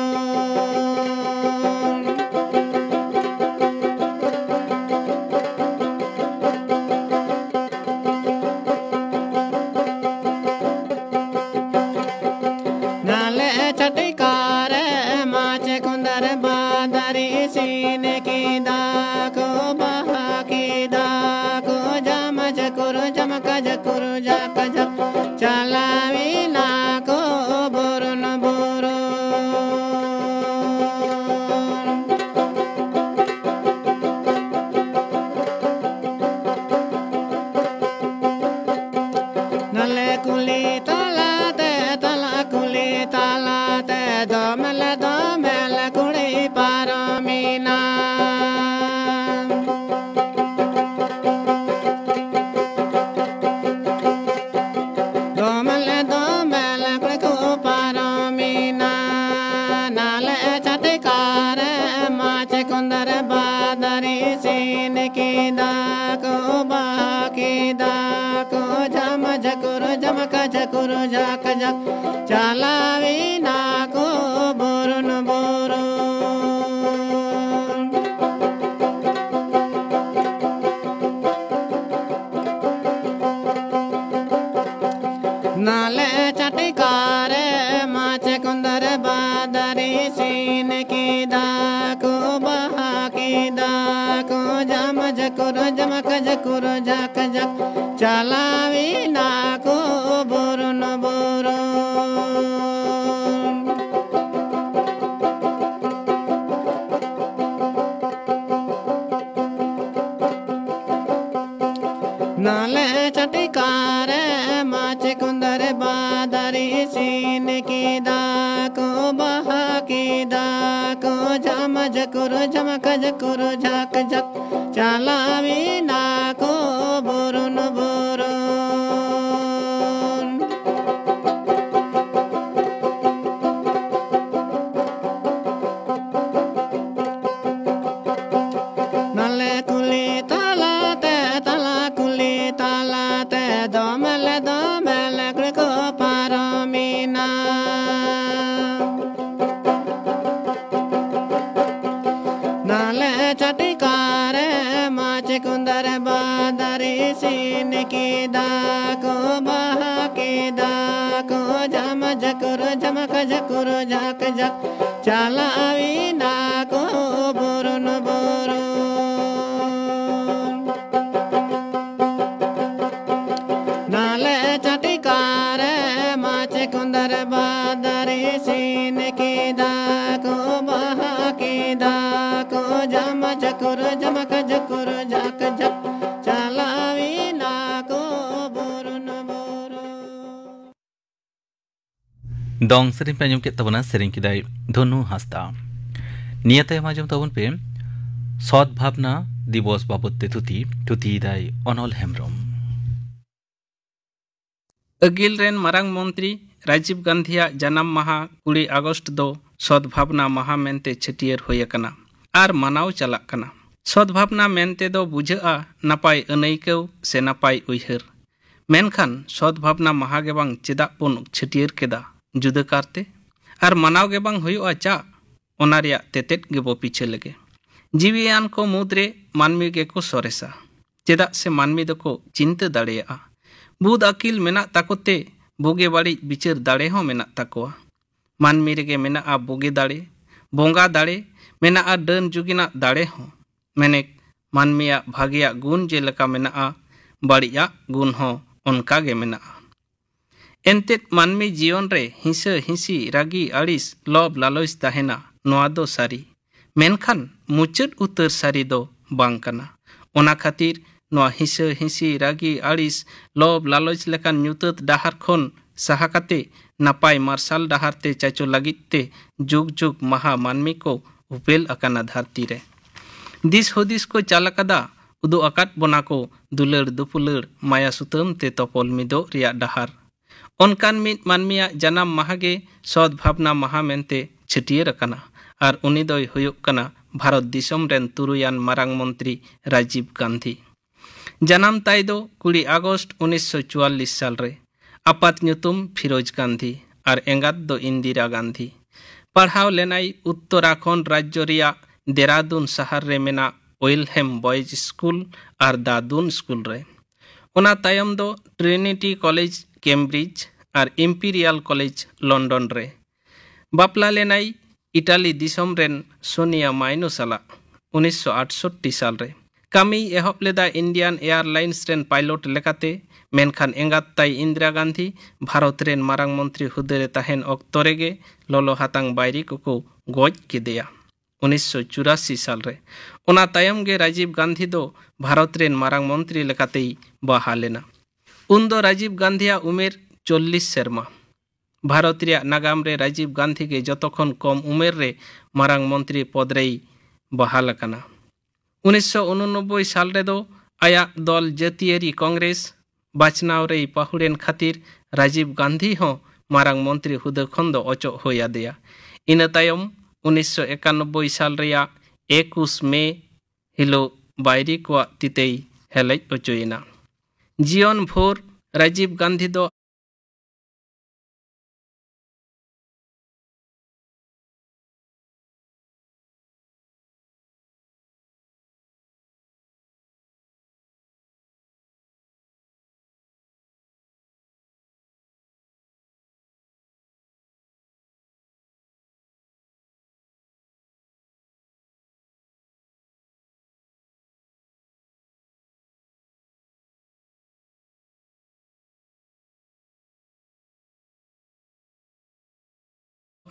ᱱᱟᱞᱮ ᱪᱷᱟᱹᱴᱠᱟ ᱨᱮ ᱢᱟᱪᱮ ᱠᱩᱸᱫᱟᱨ ᱵᱟᱫᱟᱨᱤ ᱥᱤᱱ ᱠᱮᱫᱟ ᱠᱚ ᱵᱟᱦᱟ ᱠᱮᱫᱟ ᱠᱚ, ᱡᱷᱟᱢ ᱡᱷᱟᱠᱩᱨ ᱡᱷᱟᱢᱠᱟ ᱡᱷᱟᱠᱩᱨ ᱡᱷᱟᱠ ᱡᱷᱟᱠ, ᱪᱟᱞᱟᱣᱮᱱᱟ ᱠᱚ ᱵᱩᱨᱩᱱ ᱵᱩᱨᱩᱱ᱾ ᱱᱟᱞᱮ ᱠᱩᱞᱦᱤ ᱛᱟᱞᱟᱛᱮ, ᱛᱟᱞᱟ ᱠᱩᱞᱦᱤ ᱛᱟᱞᱟᱛᱮ, ᱫᱚᱢᱮᱞ ᱫᱚᱢᱮᱞ ᱠᱩᱲᱤ ᱯᱟᱨᱚᱢᱮᱱᱟ᱾ ᱫᱚᱢᱮᱞ ᱫᱚᱢᱮᱞ ᱠᱩᱲᱤ ᱠᱚ ᱯᱟᱨᱚᱢᱮᱱᱟ᱾ ᱱᱟᱞᱮ ᱪᱷᱟᱹᱴᱠᱟ ᱨᱮ ᱢᱟᱪᱮ ᱠᱩᱸᱫᱟᱨ ᱵᱟᱫᱟᱨᱤ ᱥᱤᱱ ᱠᱮᱫᱟ ᱠᱚ ᱵᱟᱦᱟ ᱠᱮᱫᱟ ᱠᱚ, ᱡᱷᱟᱢ ᱡᱷᱟᱠᱩᱨ ᱡᱷᱟᱢᱠᱟ ᱡᱷᱟᱠᱩᱨ ᱡᱷᱟᱠ ᱡᱷᱟᱠ, ᱪᱟᱞᱟᱣᱮᱱᱟ ᱠᱚ ᱵᱩᱨᱩᱱ ᱵᱩᱨᱩᱱ᱾ ᱱᱟᱞᱮ ᱪᱷᱟᱹᱴᱠᱟ ᱨᱮ ᱢᱟᱪᱮ ᱠᱩᱸᱫᱟᱨ ᱵᱟᱫᱟᱨᱤ ᱥᱤᱱ ᱠᱮᱫᱟ ᱠᱚ ᱵᱟᱦᱟ ᱠᱮᱫᱟ ᱠᱚ, ᱡᱷᱟᱢ ᱡᱷᱟᱠᱩᱨ ᱡᱷᱟᱢᱠᱟ ᱡᱷᱟᱠᱩᱨ ᱡᱷᱟᱠ ᱡᱷᱟᱠ, ᱪᱟᱞᱟᱣᱮᱱᱟ ᱠᱚ ᱵᱩᱨᱩᱱ ᱵᱩᱨᱩᱱ᱾ ᱱᱟᱞᱮ ᱪᱷᱟᱹᱴᱠᱟ ᱨᱮ ᱢᱟᱪᱮ ᱠᱩᱸᱫᱟᱨ ᱵᱟᱫᱟᱨᱤ ᱥᱤᱱ ᱠᱮᱫᱟ ᱠᱚ ᱵᱟᱦᱟ ᱠᱮᱫᱟ ᱠᱚ, ᱡᱷᱟᱢ ᱡᱷᱟᱠᱩᱨ ᱡᱷᱟᱢᱠᱟ ᱡᱷᱟᱠᱩᱨ ᱡᱷᱟᱠ ᱡᱷᱟᱠ, ᱪᱟᱞᱟᱣᱮᱱᱟ ᱠᱚ ᱵᱩᱨᱩᱱ ᱵᱩᱨᱩᱱ᱾ ᱱᱟᱞᱮ ᱠᱩᱞᱦᱤ ᱠᱩᱸᱫᱟᱨ ᱵᱟᱫᱟᱨᱤ ᱥᱤᱱ ᱠᱮᱫᱟ ᱠᱚ, ᱵᱟᱦᱟ ᱠᱮᱫᱟ ᱠᱚ, ᱡᱷᱟᱢ ᱡᱷᱟᱠᱩᱨ ᱡᱷᱟᱢᱠ ᱡᱷᱟᱠᱩᱨ ᱡᱷᱟᱠ ᱡᱷᱟᱠ, ᱪᱟᱞᱟᱣ ᱮᱱᱟ ᱠᱚ ᱵᱩᱨᱩᱱ ᱵᱩᱨᱩᱱ᱾ ᱱᱟᱞᱮ ᱪᱟᱹᱴᱤᱠᱟ ᱨᱮ ᱢᱟᱪᱮ ᱠᱩᱸᱫᱟᱨ ᱵᱟᱫᱟᱨᱤ ᱥᱤᱱ ᱠᱮᱫᱟ ᱠᱚ, ᱵᱟᱦᱟ ᱠᱮᱫᱟ ᱠᱚ, ᱡᱷᱟᱢ ᱡᱷᱟᱠᱩᱨ ᱡᱷᱟᱢᱠ ᱡᱷᱟᱠᱩᱨ ᱡᱷᱟᱠ ᱡᱷᱟᱠ, ᱪᱟᱞᱟᱣ ᱮᱱᱟ ᱠᱚ ᱵᱩᱨᱩᱱ ᱵᱩᱨᱩᱱ᱾ ᱫᱚᱝ ᱥᱮᱨᱮᱧ ᱯᱮ ᱟᱸᱡᱚᱢ ᱠᱮᱫ ᱛᱟᱵᱚᱱᱟ, ᱥᱮᱨᱮᱧ ᱠᱮᱫᱟᱭ ᱫᱷᱚᱱᱩ ᱦᱟᱸᱥᱫᱟ᱾ ᱱᱤᱭᱟᱹ ᱛᱟᱭᱚᱢ ᱟᱸᱡᱚᱢ ᱛᱟᱵᱚᱱ ᱯᱮ ᱥᱚᱫ ᱵᱷᱟᱵᱽᱱᱟ ᱫᱤᱵᱚᱥ ᱵᱟᱵᱚᱛ ᱛᱮ ᱛᱷᱩᱛᱤ, ᱛᱷᱩᱛᱤᱭᱮᱫᱟᱭ ᱚᱱᱚᱞ ᱦᱮᱢᱵᱨᱚᱢ᱾ ᱟᱹᱜᱤᱞ ᱨᱮᱱ ᱢᱟᱨᱟᱝ ᱢᱚᱱᱛᱨᱤ ᱨᱟᱡᱤᱵᱽ ᱜᱟᱱᱫᱷᱤᱭᱟᱜ ᱡᱟᱱᱟᱢ ᱢᱟᱦᱟ ᱠᱩᱲᱤ ᱟᱜᱚᱥᱴ ᱫᱚ ᱥᱚᱫ ᱵᱷᱟᱵᱽᱱᱟ ᱢᱟᱦᱟ ᱢᱮᱱᱛᱮ ᱪᱷᱟᱹᱴᱭᱟᱹᱨ ᱦᱩᱭ ᱟᱠᱟᱱᱟ ᱟᱨ ᱢᱟᱱᱟᱣ ᱪᱟᱞᱟᱜ ᱠᱟᱱᱟ᱾ ᱥᱚᱫ ᱵᱷᱟᱵᱽᱱᱟ ᱢᱮᱱᱛᱮ ᱫᱚ ᱵᱩᱡᱷᱟᱹᱜᱼᱟ ᱱᱟᱯᱟᱭ ᱟᱹᱱᱟᱹᱭᱠᱟᱹᱣ ᱥᱮ ᱱᱟᱯᱟᱭ ᱩᱭᱦᱟᱹᱨ᱾ ᱢᱮᱱᱠᱷᱟᱱ ᱥᱚᱫ ᱵᱷᱟᱵᱽᱱᱟ ᱢᱟᱦᱟ ᱜᱮ ᱵᱟᱝ ᱪᱮᱫᱟᱜ ᱵᱚᱱ ᱪᱷᱟᱹᱴᱭᱟᱹᱨ ᱠᱮᱫᱟ ᱡᱩᱫᱟᱹ ᱠᱟᱨᱛᱮ? ᱟᱨ ᱢᱟᱱᱟᱣ ᱜᱮ ᱵᱟᱝ ᱦᱩᱭᱩᱜᱼᱟ ᱪᱟᱜ? ᱚᱱᱟ ᱨᱮᱭᱟᱜ ᱛᱮᱛᱮᱫ ᱜᱮᱵᱚ ᱯᱤᱪᱷᱟᱹ ᱞᱮᱜᱮ᱾ ᱡᱤᱣᱤᱭᱟᱱ ᱠᱚ ᱢᱩᱫᱽᱨᱮ ᱢᱟᱹᱱᱢᱤ ᱜᱮᱠᱚ ᱥᱚᱨᱮᱥᱟ, ᱪᱮᱫᱟᱜ ᱥᱮ ᱢᱟᱹᱱᱢᱤ ᱫᱚᱠᱚ ᱪᱤᱱᱛᱟᱹ ᱫᱟᱲᱮᱭᱟᱜᱼᱟ᱾ ᱵᱩᱫ ᱟᱹᱠᱤᱞ ᱢᱮᱱᱟᱜ ᱛᱟᱠᱚ ᱛᱮ ᱵᱩᱜᱤ ᱵᱟᱹᱲᱤᱡ ᱵᱤᱪᱟᱹᱨ ᱫᱟᱲᱮ ᱦᱚᱸ ᱢᱮᱱᱟᱜ ᱛᱟᱠᱚᱣᱟ᱾ ᱢᱟᱹᱱᱢᱤ ᱨᱮᱜᱮ ᱢᱮᱱᱟᱜᱼᱟ ᱵᱩᱜᱤ ᱫᱟᱲᱮ, ᱵᱚᱸᱜᱟ ᱫᱟᱲᱮ, ᱢᱮᱱᱟᱜᱼᱟ ᱰᱟᱹᱱ ᱡᱩᱜᱤᱱᱟᱜ ᱫᱟᱲᱮ ᱦᱚᱸ᱾ ᱢᱮᱱᱮᱠ ᱢᱟᱹᱱᱢᱤᱭᱟᱜ ᱵᱷᱟᱜᱮᱭᱟᱜ ᱜᱩᱱ ᱡᱮᱞᱮᱠᱟ ᱢᱮᱱᱟᱜᱼᱟ, ᱵᱟᱹᱲᱤᱡᱟᱜ ᱜᱩᱱ ᱦᱚᱸ ᱚᱱᱠᱟ ᱜᱮ ᱢᱮᱱᱟᱜᱼᱟ᱾ ᱮᱱᱛᱮᱫ ᱢᱟᱹᱱᱢᱤ ᱡᱤᱭᱚᱱ ᱨᱮ ᱦᱤᱸᱥᱟᱹ ᱦᱤᱸᱥᱤ, ᱨᱟᱹᱜᱤ ᱟᱹᱲᱤᱥ, ᱞᱚᱵᱽ ᱞᱟᱞᱚᱪ ᱛᱟᱦᱮᱱᱟ, ᱱᱚᱣᱟ ᱫᱚ ᱥᱟᱹᱨᱤ᱾ ᱢᱮᱱᱠᱷᱟᱱ ᱢᱩᱪᱟᱹᱫ ᱩᱛᱟᱹᱨ ᱥᱟᱹᱨᱤ ᱫᱚ ᱵᱟᱝ ᱠᱟᱱᱟ᱾ ᱚᱱᱟ ᱠᱷᱟᱹᱛᱤᱨ ᱱᱚᱣᱟ ᱦᱤᱸᱥᱟᱹ ᱦᱤᱸᱥᱤ, ᱨᱟᱹᱜᱤ ᱟᱹᱲᱤᱥ, ᱞᱚᱵᱽ ᱞᱟᱞᱚᱪ ᱞᱮᱠᱟᱱ ᱧᱩᱛᱟᱹᱛ ᱰᱟᱦᱟᱨ ᱠᱷᱚᱱ ᱥᱟᱦᱟ ᱠᱟᱛᱮ ᱱᱟᱯᱟᱭ ᱢᱟᱨᱥᱟᱞ ᱰᱟᱦᱟᱨ ᱛᱮ ᱪᱟᱪᱳ ᱞᱟᱹᱜᱤᱫ ᱛᱮ ᱡᱩᱜᱽ ᱡᱩᱜᱽ ᱢᱟᱦᱟ ᱢᱟᱹᱱᱢᱤ ᱠᱚ ᱩᱯᱮᱞ ᱟᱠᱟᱱᱟ ᱫᱷᱟᱹᱨᱛᱤ ᱨᱮ᱾ ᱫᱤᱥ ᱦᱩᱫᱤᱥ ᱠᱚ ᱪᱟᱞ ᱟᱠᱟᱫᱟ, ᱩᱫᱩᱜ ᱟᱠᱟᱫ ᱵᱚᱱᱟ ᱠᱚ ᱫᱩᱞᱟᱹᱲ ᱫᱩᱯᱩᱞᱟᱹᱲ ᱢᱟᱭᱟ ᱥᱩᱛᱟᱹᱢ ᱛᱮ ᱛᱚᱯᱚᱞ ᱢᱤᱫᱚᱜ ᱨᱮᱭᱟᱜ ᱰᱟᱦᱟᱨ᱾ ᱚᱱᱠᱟᱱ ᱢᱤᱫ ᱢᱟᱹᱱᱢᱤᱭᱟᱜ ᱡᱟᱱᱟᱢ ᱢᱟᱦᱟ ᱜᱮ ᱥᱚᱫ ᱵᱷᱟᱵᱽᱱᱟ ᱢᱟᱦᱟ ᱢᱮᱱᱛᱮ ᱪᱷᱟᱹᱴᱭᱟᱹᱨ ᱟᱠᱟᱱᱟ ᱟᱨ ᱩᱱᱤ ᱫᱚᱭ ᱦᱩᱭᱩᱜ ᱠᱟᱱᱟ ᱵᱷᱟᱨᱚᱛ ᱫᱤᱥᱚᱢ ᱨᱮᱱ ᱛᱩᱨᱩᱭᱟᱱ ᱢᱟᱨᱟᱝ ᱢᱚᱱᱛᱨᱤ ᱨᱟᱡᱤᱵᱽ ᱜᱟᱱᱫᱷᱤ᱾ ᱡᱟᱱᱟᱢ ᱛᱟᱭ ᱫᱚ ᱠᱩᱲᱤ ᱟᱜᱚᱥᱴ ᱩᱱᱤᱥᱥᱚ ᱪᱩᱣᱟᱞᱞᱤᱥ ᱥᱟᱞ ᱨᱮ᱾ ᱟᱯᱟᱛ ᱧᱩᱛᱩᱢ ᱯᱷᱤᱨᱳᱡᱽ ᱜᱟᱱᱫᱷᱤ ᱟᱨ ᱮᱸᱜᱟᱛ ᱫᱚ ᱤᱱᱫᱤᱨᱟ ᱜᱟᱱᱫᱷᱤ᱾ ᱯᱟᱲᱦᱟᱣ ᱞᱮᱱᱟᱭ ᱩᱛᱛᱚᱨᱟᱠᱷᱚᱸᱰ ᱨᱟᱡᱽᱡᱚ ᱨᱮᱭᱟᱜ ᱫᱮᱨᱟᱫᱩᱱ ᱥᱟᱦᱟᱨ ᱨᱮ ᱢᱮᱱᱟᱜ ᱩᱭᱤᱞᱦᱮᱢ ᱵᱚᱭᱮᱡᱽ ᱥᱠᱩᱞ ᱟᱨ ᱫᱟ ᱫᱩᱱ ᱥᱠᱩᱞ ᱨᱮ᱾ ᱚᱱᱟ ᱛᱟᱭᱚᱢ ᱫᱚ ᱴᱨᱤᱱᱤᱴᱤ ᱠᱚᱞᱮᱡᱽ ᱠᱮᱢᱵᱨᱤᱡᱽ ᱟᱨ ᱤᱢᱯᱤᱨᱤᱭᱟᱞ ᱠᱚᱞᱮᱡᱽ ᱞᱚᱱᱰᱚᱱ ᱨᱮ᱾ ᱵᱟᱯᱞᱟ ᱞᱮᱱᱟᱭ ᱤᱴᱟᱞᱤ ᱫᱤᱥᱚᱢ ᱨᱮᱱ ᱥᱳᱱᱤᱭᱟ ᱢᱟᱭᱱᱳ ᱥᱟᱞᱟᱜ ᱩᱱᱤᱥᱥᱚ ᱟᱴᱥᱚᱴᱴᱤ ᱥᱟᱞ ᱨᱮ᱾ ᱠᱟᱹᱢᱤᱭ ᱮᱦᱚᱵ ᱞᱮᱫᱟ ᱤᱱᱰᱤᱭᱟᱱ ᱮᱭᱟᱨᱞᱟᱭᱤᱱᱥ ᱨᱮᱱ ᱯᱟᱭᱞᱚᱴ ᱞᱮᱠᱟᱛᱮ, ᱢᱮᱱᱠᱷᱟᱱ ᱮᱸᱜᱟᱛ ᱛᱟᱭ ᱤᱱᱫᱤᱨᱟ ᱜᱟᱱᱫᱷᱤ ᱵᱷᱟᱨᱚᱛ ᱨᱮᱱ ᱢᱟᱨᱟᱝ ᱢᱚᱱᱛᱨᱤ ᱦᱩᱫᱟᱹ ᱨᱮ ᱛᱟᱦᱮᱱ ᱚᱠᱛᱚ ᱨᱮᱜᱮ ᱞᱚᱞᱚ ᱦᱟᱛᱟᱝ ᱵᱟᱭᱨᱤ ᱠᱚᱠᱚ ᱜᱚᱡ ᱠᱮᱫᱮᱭᱟ ᱩᱱᱤᱥᱥᱚ ᱪᱩᱨᱟᱥᱤ ᱥᱟᱞ ᱨᱮ᱾ ᱚᱱᱟ ᱛᱟᱭᱚᱢ ᱜᱮ ᱨᱟᱡᱤᱵᱽ ᱜᱟᱱᱫᱷᱤ ᱫᱚ ᱵᱷᱟᱨᱚᱛ ᱨᱮᱱ ᱢᱟᱨᱟᱝ ᱢᱚᱱᱛᱨᱤ ᱞᱮᱠᱟᱛᱮᱭ ᱵᱟᱦᱟᱞ ᱮᱱᱟ᱾ ᱩᱱᱫᱚ ᱨᱟᱡᱤᱵᱽ ᱜᱟᱱᱫᱷᱤᱭᱟᱜ ᱩᱢᱮᱨ ᱪᱚᱞᱞᱤᱥ ᱥᱮᱨᱢᱟ᱾ ᱵᱷᱟᱨᱚᱛ ᱨᱮᱭᱟᱜ ᱱᱟᱜᱟᱢ ᱨᱮ ᱨᱟᱡᱤᱵᱽ ᱜᱟᱱᱫᱷᱤ ᱜᱮ ᱡᱚᱛᱚ ᱠᱷᱚᱱ ᱠᱚᱢ ᱩᱢᱮᱨ ᱨᱮ ᱢᱟᱨᱟᱝ ᱢᱚᱱᱛᱨᱤ ᱯᱚᱫᱽ ᱨᱮᱭ ᱵᱟᱦᱟᱞ ᱟᱠᱟᱱᱟ᱾ ᱩᱱᱤᱥᱥᱚ ᱩᱱᱩᱱᱚᱵᱵᱳᱭ ᱥᱟᱞ ᱨᱮᱫᱚ ᱟᱭᱟᱜ ᱫᱚᱞ ᱡᱟᱹᱛᱤᱭᱟᱹᱨᱤ ᱠᱚᱝᱜᱨᱮᱥ ᱵᱟᱪᱷᱱᱟᱣ ᱨᱮᱭ ᱯᱟᱹᱦᱩᱲᱮᱱ ᱠᱷᱟᱹᱛᱤᱨ ᱨᱟᱡᱤᱵᱽ ᱜᱟᱱᱫᱷᱤ ᱦᱚᱸ ᱢᱟᱨᱟᱝ ᱢᱚᱱᱛᱨᱤ ᱦᱩᱫᱟᱹ ᱠᱷᱚᱱ ᱫᱚ ᱚᱪᱚᱜ ᱦᱩᱭ ᱟᱫᱮᱭᱟ᱾ ᱤᱱᱟᱹ ᱛᱟᱭᱚᱢ ᱩᱱᱤᱥᱥᱚ ᱮᱠᱟᱱᱚᱵᱵᱳᱭ ᱥᱟᱞ ᱨᱮᱭᱟᱜ ᱮᱠᱩᱥ ᱢᱮ ᱦᱤᱞᱳᱜ ᱵᱟᱭᱨᱤ ᱠᱚᱣᱟᱜ ᱛᱤᱛᱮᱭ ᱦᱮᱞᱮᱡ ᱚᱪᱚᱭᱮᱱᱟ᱾ ᱡᱤᱭᱚᱱ ᱵᱷᱳᱨ ᱨᱟᱡᱤᱵᱽ ᱜᱟᱱᱫᱷᱤ ᱫᱚ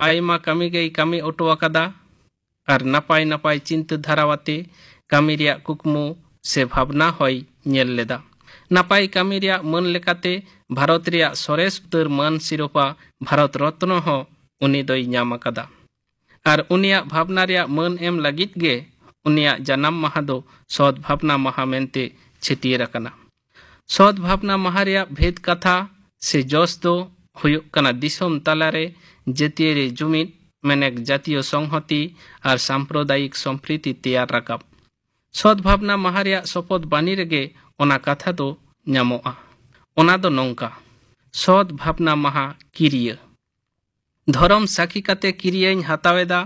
ᱟᱭᱢᱟ ᱠᱟᱹᱢᱤ ᱜᱮᱭ ᱠᱟᱹᱢᱤ ᱚᱴᱚ ᱟᱠᱟᱫᱟ ᱟᱨ ᱱᱟᱯᱟᱭ ᱱᱟᱯᱟᱭ ᱪᱤᱱᱛᱟᱹ ᱫᱷᱟᱨᱟᱣᱟᱛᱮ ᱠᱟᱹᱢᱤ ᱨᱮᱭᱟᱜ ᱠᱩᱠᱢᱩ ᱥᱮ ᱵᱷᱟᱵᱽᱱᱟ ᱦᱚᱸᱭ ᱧᱮᱞ ᱞᱮᱫᱟ᱾ ᱱᱟᱯᱟᱭ ᱠᱟᱹᱢᱤ ᱨᱮᱭᱟᱜ ᱢᱟᱹᱱ ᱞᱮᱠᱟᱛᱮ ᱵᱷᱟᱨᱚᱛ ᱨᱮᱭᱟᱜ ᱥᱚᱨᱮᱥ ᱩᱛᱟᱹᱨ ᱢᱟᱹᱱ ᱥᱤᱨᱳᱯᱟ ᱵᱷᱟᱨᱚᱛ ᱨᱚᱛᱱᱚ ᱦᱚᱸ ᱩᱱᱤ ᱫᱚᱭ ᱧᱟᱢ ᱟᱠᱟᱫᱟ᱾ ᱟᱨ ᱩᱱᱤᱭᱟᱜ ᱵᱷᱟᱵᱽᱱᱟ ᱨᱮᱭᱟᱜ ᱢᱟᱹᱱ ᱮᱢ ᱞᱟᱹᱜᱤᱫ ᱜᱮ ᱩᱱᱤᱭᱟᱜ ᱡᱟᱱᱟᱢ ᱢᱟᱦᱟ ᱫᱚ ᱥᱚᱫ ᱵᱷᱟᱵᱽᱱᱟ ᱢᱟᱦᱟ ᱢᱮᱱᱛᱮ ᱪᱷᱟᱹᱴᱭᱟᱹᱨ ᱟᱠᱟᱱᱟ᱾ ᱥᱚᱫ ᱵᱷᱟᱵᱽᱱᱟ ᱢᱟᱦᱟ ᱨᱮᱭᱟᱜ ᱵᱷᱮᱫ ᱠᱟᱛᱷᱟ ᱥᱮ ᱡᱚᱥ ᱫᱚ ᱦᱩᱭᱩᱜ ᱠᱟᱱᱟ ᱫᱤᱥᱚᱢ ᱛᱟᱞᱟᱨᱮ ᱡᱟᱹᱛᱤᱭᱟᱹᱨᱤ ᱡᱩᱢᱤᱫ, ᱢᱮᱱᱮᱠ ᱡᱟᱛᱤᱭᱚ ᱥᱚᱝᱦᱚᱛᱤ ᱟᱨ ᱥᱟᱢᱯᱨᱚᱫᱟᱭᱤᱠ ᱥᱚᱢᱯᱨᱤᱛᱤ ᱛᱮᱭᱟᱨ ᱨᱟᱠᱟᱵ᱾ ᱥᱚᱫ ᱵᱷᱟᱵᱽᱱᱟ ᱢᱟᱦᱟ ᱨᱮᱭᱟᱜ ᱥᱚᱯᱚᱫ ᱵᱟᱹᱱᱤ ᱨᱮᱜᱮ ᱚᱱᱟ ᱠᱟᱛᱷᱟ ᱫᱚ ᱧᱟᱢᱚᱜᱼᱟ᱾ ᱚᱱᱟ ᱫᱚ ᱱᱚᱝᱠᱟ: ᱥᱚᱫ ᱵᱷᱟᱵᱽᱱᱟ ᱢᱟᱦᱟ ᱠᱤᱨᱤᱭᱟᱹ᱾ ᱫᱷᱚᱨᱚᱢ ᱥᱟᱹᱠᱷᱤ ᱠᱟᱛᱮ ᱠᱤᱨᱤᱭᱟᱹᱧ ᱦᱟᱛᱟᱣ ᱮᱫᱟ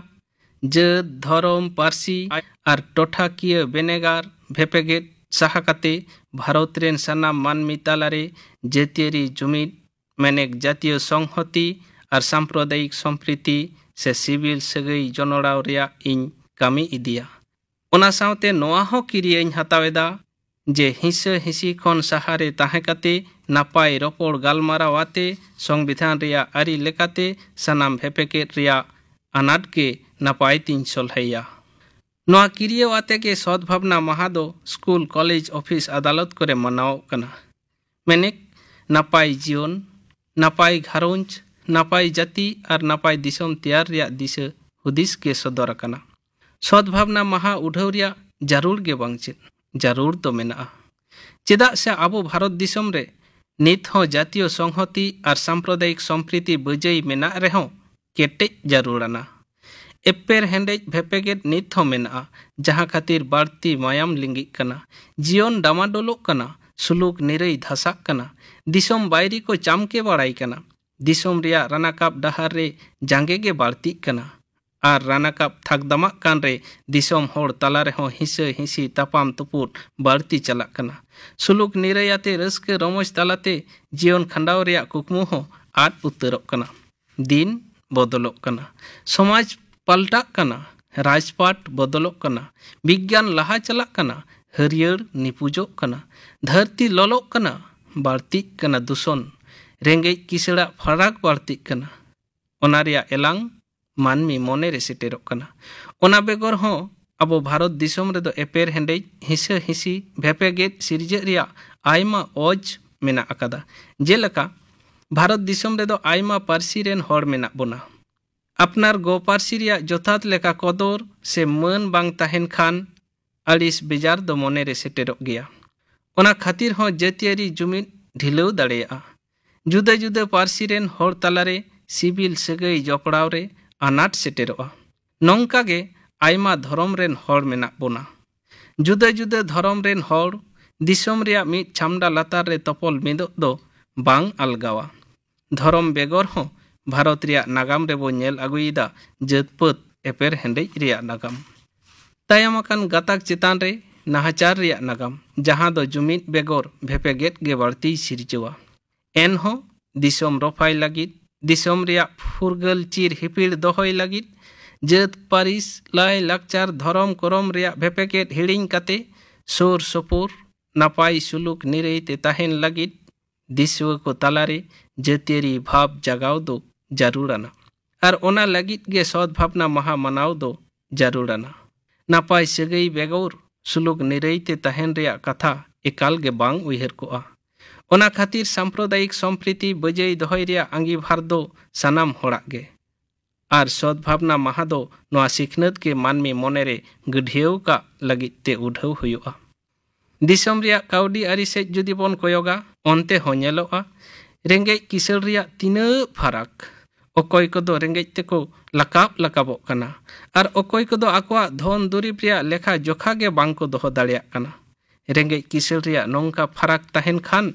ᱡᱟᱹᱛ, ᱫᱷᱚᱨᱚᱢ, ᱯᱟᱹᱨᱥᱤ ᱟᱨ ᱴᱚᱴᱷᱟᱠᱤᱭᱟᱹ ᱵᱮᱱᱮᱜᱟᱨ ᱵᱷᱮᱯᱮᱜᱮᱫ ᱥᱟᱦᱟ ᱠᱟᱛᱮ ᱵᱷᱟᱨᱚᱛ ᱨᱮᱱ ᱥᱟᱱᱟᱢ ᱢᱟᱹᱱᱢᱤ ᱛᱟᱞᱟᱨᱮ ᱡᱟᱹᱛᱤᱭᱟᱹᱨᱤ ᱡᱩᱢᱤᱫ, ᱢᱮᱱᱮᱠ ᱡᱟᱹᱛᱤᱭᱚ ᱥᱚᱝᱦᱚᱛᱤ ᱟᱨ ᱥᱟᱢᱯᱨᱚᱫᱟᱭᱤᱠ ᱥᱚᱢᱯᱨᱤᱛᱤ ᱥᱮ ᱥᱤᱵᱤᱞ ᱥᱟᱹᱜᱟᱹᱭ ᱡᱚᱱᱚᱲᱟᱣ ᱨᱮᱭᱟᱜ ᱤᱧ ᱠᱟᱹᱢᱤ ᱤᱫᱤᱭᱟ᱾ ᱚᱱᱟ ᱥᱟᱶᱛᱮ ᱱᱚᱣᱟ ᱦᱚᱸ ᱠᱤᱨᱤᱭᱟᱹᱧ ᱦᱟᱛᱟᱣ ᱮᱫᱟ ᱡᱮ ᱦᱤᱸᱥᱟᱹ ᱦᱤᱸᱥᱤ ᱠᱷᱚᱱ ᱥᱟᱦᱟᱨᱮ ᱛᱟᱦᱮᱸ ᱠᱟᱛᱮ ᱱᱟᱯᱟᱭ ᱨᱚᱯᱚᱲ ᱜᱟᱞᱢᱟᱨᱟᱣ ᱟᱛᱮ ᱥᱚᱝᱵᱤᱫᱷᱟᱱ ᱨᱮᱭᱟᱜ ᱟᱹᱨᱤ ᱞᱮᱠᱟᱛᱮ ᱥᱟᱱᱟᱢ ᱵᱷᱮᱯᱮᱠᱮᱫ ᱨᱮᱭᱟᱜ ᱟᱱᱟᱴ ᱜᱮ ᱱᱟᱯᱟᱭ ᱛᱤᱧ ᱥᱚᱞᱦᱮᱭᱟ᱾ ᱱᱚᱣᱟ ᱠᱤᱨᱤᱭᱟᱹᱣ ᱟᱛᱮ ᱜᱮ ᱥᱚᱫ ᱵᱷᱟᱵᱽᱱᱟ ᱢᱟᱦᱟ ᱫᱚ ᱥᱠᱩᱞ, ᱠᱚᱞᱮᱡᱽ, ᱚᱯᱷᱤᱥ, ᱟᱫᱟᱞᱚᱛ ᱠᱚᱨᱮ ᱢᱟᱱᱟᱣᱚᱜ ᱠᱟᱱᱟ᱾ ᱢᱮᱱᱮᱠ ᱱᱟᱯᱟᱭ ᱡᱤᱭᱚᱱ, ᱱᱟᱯᱟᱭ ᱜᱷᱟᱨᱚᱸᱡᱽ, ᱱᱟᱯᱟᱭ ᱡᱟᱹᱛᱤ ᱟᱨ ᱱᱟᱯᱟᱭ ᱫᱤᱥᱚᱢ ᱛᱮᱭᱟᱨ ᱨᱮᱭᱟᱜ ᱫᱤᱥᱟᱹ ᱦᱩᱫᱤᱥ ᱜᱮ ᱥᱚᱫᱚᱨ ᱟᱠᱟᱱᱟ᱾ ᱥᱚᱫ ᱵᱷᱟᱵᱽᱱᱟ ᱢᱟᱦᱟ ᱩᱰᱷᱟᱹᱣ ᱨᱮᱭᱟᱜ ᱡᱟᱹᱨᱩᱲ ᱜᱮ ᱵᱟᱝ ᱪᱮᱫ, ᱡᱟᱹᱨᱩᱲ ᱫᱚ ᱢᱮᱱᱟᱜᱼᱟ᱾ ᱪᱮᱫᱟᱜ ᱥᱮ ᱟᱵᱚ ᱵᱷᱟᱨᱚᱛ ᱫᱤᱥᱚᱢ ᱨᱮ ᱱᱤᱛ ᱦᱚᱸ ᱡᱟᱹᱛᱤᱭᱚ ᱥᱚᱝᱦᱚᱛᱤ ᱟᱨ ᱥᱟᱢᱯᱨᱚᱫᱟᱭᱤᱠ ᱥᱚᱢᱯᱨᱤᱛᱤ ᱵᱟᱹᱡᱟᱹᱭ ᱢᱮᱱᱟᱜ ᱨᱮᱦᱚᱸ ᱠᱮᱴᱮᱡ ᱡᱟᱹᱨᱩᱲᱟᱱᱟ᱾ ᱮᱯᱮᱨ ᱦᱮᱸᱰᱮᱡ ᱵᱷᱮᱯᱮᱜᱮᱫ ᱱᱤᱛ ᱦᱚᱸ ᱢᱮᱱᱟᱜᱼᱟ, ᱡᱟᱦᱟᱸ ᱠᱷᱟᱹᱛᱤᱨ ᱵᱟᱹᱲᱛᱤ ᱢᱟᱭᱟᱢ ᱞᱤᱸᱜᱤᱜ ᱠᱟᱱᱟ, ᱡᱤᱭᱚᱱ ᱰᱟᱢᱟᱰᱳᱞᱚᱜ ᱠᱟᱱᱟ, ᱥᱩᱞᱩᱠ ᱱᱤᱨᱟᱹᱭ ᱫᱷᱟᱥᱟᱜ ᱠᱟᱱᱟ, ᱫᱤᱥᱚᱢ ᱵᱟᱭᱨᱤ ᱠᱚ ᱪᱟᱢᱠᱮ ᱵᱟᱲᱟᱭ ᱠᱟᱱᱟ, ᱫᱤᱥᱚᱢ ᱨᱮᱭᱟᱜ ᱨᱟᱱᱟᱠᱟᱵ ᱰᱟᱦᱟᱨ ᱨᱮ ᱡᱟᱸᱜᱮ ᱜᱮ ᱵᱟᱹᱲᱛᱤᱜ ᱠᱟᱱᱟ᱾ ᱟᱨ ᱨᱟᱱᱟᱠᱟᱵ ᱛᱷᱟᱠᱫᱟᱢᱟᱜ ᱠᱟᱱ ᱨᱮ ᱫᱤᱥᱚᱢ ᱦᱚᱲ ᱛᱟᱞᱟ ᱨᱮᱦᱚᱸ ᱦᱤᱸᱥᱟᱹ ᱦᱤᱸᱥᱤ ᱛᱟᱯᱟᱢ ᱛᱩᱯᱩᱫ ᱵᱟᱹᱲᱛᱤ ᱪᱟᱞᱟᱜ ᱠᱟᱱᱟ᱾ ᱥᱩᱞᱩᱠ ᱱᱤᱨᱟᱹᱭ ᱟᱛᱮ ᱨᱟᱹᱥᱠᱟᱹ ᱨᱚᱢᱚᱡᱽ ᱛᱟᱞᱟᱛᱮ ᱡᱤᱭᱚᱱ ᱠᱷᱟᱸᱰᱟᱣ ᱨᱮᱭᱟᱜ ᱠᱩᱠᱢᱩ ᱦᱚᱸ ᱟᱫ ᱩᱛᱟᱹᱨᱚᱜ ᱠᱟᱱᱟ᱾ ᱫᱤᱱ ᱵᱚᱫᱚᱞᱚᱜ ᱠᱟᱱᱟ, ᱥᱚᱢᱟᱡᱽ ᱯᱟᱞᱴᱟᱜ ᱠᱟᱱᱟ, ᱨᱟᱡᱽᱯᱟᱴ ᱵᱚᱫᱚᱞᱚᱜ ᱠᱟᱱᱟ, ᱵᱤᱜᱽᱜᱟᱱ ᱞᱟᱦᱟ ᱪᱟᱞᱟᱜ ᱠᱟᱱᱟ, ᱦᱟᱹᱨᱭᱟᱹᱲ ᱱᱤᱯᱩᱡᱚᱜ ᱠᱟᱱᱟ, ᱫᱷᱟᱹᱨᱛᱤ ᱞᱚᱞᱚᱜ ᱠᱟᱱᱟ, ᱵᱟᱹᱲᱛᱤᱜ ᱠᱟᱱᱟ ᱫᱩᱥᱚᱱ, ᱨᱮᱸᱜᱮᱡ ᱠᱤᱥᱟᱹᱲᱟᱜ ᱯᱷᱟᱨᱟᱠ ᱵᱟᱹᱲᱛᱤᱜ ᱠᱟᱱᱟ᱾ ᱚᱱᱟ ᱨᱮᱭᱟᱜ ᱮᱞᱟᱝ ᱢᱟᱹᱱᱢᱤ ᱢᱚᱱᱮ ᱨᱮ ᱥᱮᱴᱮᱨᱚᱜ ᱠᱟᱱᱟ᱾ ᱚᱱᱟ ᱵᱮᱜᱚᱨ ᱦᱚᱸ ᱟᱵᱚ ᱵᱷᱟᱨᱚᱛ ᱫᱤᱥᱚᱢ ᱨᱮᱫᱚ ᱮᱯᱮᱨ ᱦᱮᱸᱰᱮᱡ, ᱦᱤᱸᱥᱟᱹ ᱦᱤᱸᱥᱤ, ᱵᱷᱮᱯᱮᱜᱮᱫ ᱥᱤᱨᱡᱟᱹᱜ ᱨᱮᱭᱟᱜ ᱟᱭᱢᱟ ᱚᱡᱽ ᱢᱮᱱᱟᱜ ᱟᱠᱟᱫᱟ᱾ ᱡᱮᱞᱮᱠᱟ, ᱵᱷᱟᱨᱚᱛ ᱫᱤᱥᱚᱢ ᱨᱮᱫᱚ ᱟᱭᱢᱟ ᱯᱟᱹᱨᱥᱤ ᱨᱮᱱ ᱦᱚᱲ ᱢᱮᱱᱟᱜ ᱵᱚᱱᱟ᱾ ᱟᱯᱱᱟᱨ ᱜᱚ ᱯᱟᱹᱨᱥᱤ ᱨᱮᱭᱟᱜ ᱡᱚᱛᱷᱟᱛ ᱞᱮᱠᱟ ᱠᱚᱫᱚᱨ ᱥᱮ ᱢᱟᱹᱱ ᱵᱟᱝ ᱛᱟᱦᱮᱱ ᱠᱷᱟᱱ ᱟᱹᱲᱤᱥ ᱵᱮᱡᱟᱨ ᱫᱚ ᱢᱚᱱᱮ ᱨᱮ ᱥᱮᱴᱮᱨᱚᱜ ᱜᱮᱭᱟ᱾ ᱚᱱᱟ ᱠᱷᱟᱹᱛᱤᱨ ᱦᱚᱸ ᱡᱟᱹᱛᱤᱭᱟᱹᱨᱤ ᱡᱩᱢᱤᱫ ᱰᱷᱤᱞᱟᱹᱣ ᱫᱟᱲᱮᱭᱟᱜᱼᱟ᱾ ᱡᱩᱫᱟᱹ ᱡᱩᱫᱟᱹ ᱯᱟᱹᱨᱥᱤ ᱨᱮᱱ ᱦᱚᱲ ᱛᱟᱞᱟᱨᱮ ᱥᱤᱵᱤᱞ ᱥᱟᱹᱜᱟᱹᱭ ᱡᱚᱯᱲᱟᱣ ᱨᱮ ᱟᱱᱟᱴ ᱥᱮᱴᱮᱨᱚᱜᱼᱟ᱾ ᱱᱚᱝᱠᱟ ᱜᱮ ᱟᱭᱢᱟ ᱫᱷᱚᱨᱚᱢ ᱨᱮᱱ ᱦᱚᱲ ᱢᱮᱱᱟᱜ ᱵᱚᱱᱟ᱾ ᱡᱩᱫᱟᱹ ᱡᱩᱫᱟᱹ ᱫᱷᱚᱨᱚᱢ ᱨᱮᱱ ᱦᱚᱲ ᱫᱤᱥᱚᱢ ᱨᱮᱭᱟᱜ ᱢᱤᱫ ᱪᱷᱟᱢᱰᱟ ᱞᱟᱛᱟᱨ ᱨᱮ ᱛᱚᱯᱚᱞ ᱢᱤᱫᱚᱜ ᱫᱚ ᱵᱟᱝ ᱟᱞᱜᱟᱣᱟ᱾ ᱫᱷᱚᱨᱚᱢ ᱵᱮᱜᱚᱨ ᱦᱚᱸ ᱵᱷᱟᱨᱚᱛ ᱨᱮᱭᱟᱜ ᱱᱟᱜᱟᱢ ᱨᱮᱵᱚ ᱧᱮᱞ ᱟᱹᱜᱩᱭᱮᱫᱟ, ᱡᱟᱹᱛᱯᱟᱹᱛ ᱮᱯᱮᱨ ᱦᱮᱸᱰᱮᱡ ᱨᱮᱭᱟᱜ ᱱᱟᱜᱟᱢ᱾ ᱛᱟᱭᱚᱢ ᱟᱠᱟᱱ ᱜᱟᱛᱟᱠ ᱪᱮᱛᱟᱱ ᱨᱮ ᱱᱟᱦᱟᱪᱟᱨ ᱨᱮᱭᱟᱜ ᱱᱟᱜᱟᱢ, ᱡᱟᱦᱟᱸ ᱫᱚ ᱡᱩᱢᱤᱫ ᱵᱮᱜᱚᱨ ᱵᱷᱮᱯᱮᱜᱮᱫ ᱜᱮ ᱵᱟᱹᱲᱛᱤᱭ ᱥᱤᱨᱡᱟᱹᱣᱟ᱾ ᱮᱱᱦᱚᱸ ᱫᱤᱥᱚᱢ ᱨᱚᱯᱷᱟᱭ ᱞᱟᱹᱜᱤᱫ, ᱫᱤᱥᱚᱢ ᱨᱮᱭᱟᱜ ᱯᱷᱩᱨᱜᱟᱹᱞ ᱪᱤᱨ ᱦᱤᱯᱤᱲ ᱫᱚᱦᱚᱭ ᱞᱟᱹᱜᱤᱫ, ᱡᱟᱹᱛ, ᱯᱟᱹᱨᱤᱥ, ᱞᱟᱭ, ᱞᱟᱠᱪᱟᱨ, ᱫᱷᱚᱨᱚᱢ, ᱠᱚᱨᱚᱢ ᱨᱮᱭᱟᱜ ᱵᱷᱮᱯᱮᱜᱮᱫ ᱦᱤᱲᱤᱧ ᱠᱟᱛᱮ ᱥᱩᱨ ᱥᱩᱯᱩᱨ ᱱᱟᱯᱟᱭ ᱥᱩᱞᱩᱠ ᱱᱤᱨᱟᱹᱭ ᱛᱮ ᱛᱟᱦᱮᱱ ᱞᱟᱹᱜᱤᱫ ᱫᱤᱥᱩᱣᱟᱹ ᱠᱚ ᱛᱟᱞᱟᱨᱮ ᱡᱟᱹᱛᱤᱭᱟᱹᱨᱤ ᱵᱷᱟᱵᱽ ᱡᱟᱜᱟᱣ ᱫᱚ ᱡᱟᱹᱨᱩᱲ ᱟᱱᱟ᱾ ᱟᱨ ᱚᱱᱟ ᱞᱟᱹᱜᱤᱫ ᱜᱮ ᱥᱚᱫ ᱵᱷᱟᱵᱽᱱᱟ ᱢᱟᱦᱟ ᱢᱟᱱᱟᱣ ᱫᱚ ᱡᱟᱹᱨᱩᱲ ᱟᱱᱟ᱾ ᱱᱟᱯᱟᱭ ᱥᱟᱹᱜᱟᱹᱭ ᱵᱮᱜᱚᱨ ᱥᱩᱞᱩᱠ ᱱᱤᱨᱟᱹᱭ ᱛᱮ ᱛᱟᱦᱮᱱ ᱨᱮᱭᱟᱜ ᱠᱟᱛᱷᱟ ᱮᱠᱟᱞ ᱜᱮ ᱵᱟᱝ ᱩᱭᱦᱟᱹᱨ ᱠᱚᱜᱼᱟ᱾ ᱚᱱᱟ ᱠᱷᱟᱹᱛᱤᱨ ᱥᱟᱢᱯᱨᱚᱫᱟᱭᱤᱠ ᱥᱚᱢᱯᱨᱤᱛᱤ ᱵᱟᱹᱡᱟᱹᱭ ᱫᱚᱦᱚᱭ ᱨᱮᱭᱟᱜ ᱟᱸᱜᱤᱵᱷᱟᱨ ᱫᱚ ᱥᱟᱱᱟᱢ ᱦᱚᱲᱟᱜ ᱜᱮ᱾ ᱟᱨ ᱥᱚᱫ ᱵᱷᱟᱵᱽᱱᱟ ᱢᱟᱦᱟ ᱫᱚ ᱱᱚᱣᱟ ᱥᱤᱠᱷᱱᱟᱹᱛ ᱜᱮ ᱢᱟᱹᱱᱢᱤ ᱢᱚᱱᱮᱨᱮ ᱜᱟᱹᱰᱷᱭᱟᱹᱣ ᱠᱟᱜ ᱞᱟᱹᱜᱤᱫ ᱛᱮ ᱩᱰᱷᱟᱹᱣ ᱦᱩᱭᱩᱜᱼᱟ᱾ ᱫᱤᱥᱚᱢ ᱨᱮᱭᱟᱜ ᱠᱟᱹᱣᱰᱤ ᱟᱹᱨᱤ ᱥᱮᱫ ᱡᱩᱫᱤ ᱵᱚᱱ ᱠᱚᱭᱚᱜᱟ, ᱚᱱᱛᱮ ᱦᱚᱸ ᱧᱮᱞᱚᱜᱼᱟ ᱨᱮᱸᱜᱮᱡ ᱠᱤᱥᱟᱹᱬ ᱨᱮᱭᱟᱜ ᱛᱤᱱᱟᱹᱜ ᱯᱷᱟᱨᱟᱠ᱾ ᱚᱠᱚᱭ ᱠᱚᱫᱚ ᱨᱮᱸᱜᱮᱡ ᱛᱮᱠᱚ ᱞᱟᱠᱟᱵ ᱞᱟᱠᱟᱵᱚᱜ ᱠᱟᱱᱟ, ᱟᱨ ᱚᱠᱚᱭ ᱠᱚᱫᱚ ᱟᱠᱚᱣᱟᱜ ᱫᱷᱚᱱ ᱫᱩᱨᱤᱵᱽ ᱨᱮᱭᱟᱜ ᱞᱮᱠᱷᱟ ᱡᱚᱠᱷᱟ ᱜᱮ ᱵᱟᱝ ᱠᱚ ᱫᱚᱦᱚ ᱫᱟᱲᱮᱭᱟᱜ ᱠᱟᱱᱟ᱾ ᱨᱮᱸᱜᱮᱡ ᱠᱤᱥᱟᱹᱬ ᱨᱮᱭᱟᱜ ᱱᱚᱝᱠᱟ ᱯᱷᱟᱨᱟᱠ ᱛᱟᱦᱮᱱ ᱠᱷᱟᱱ,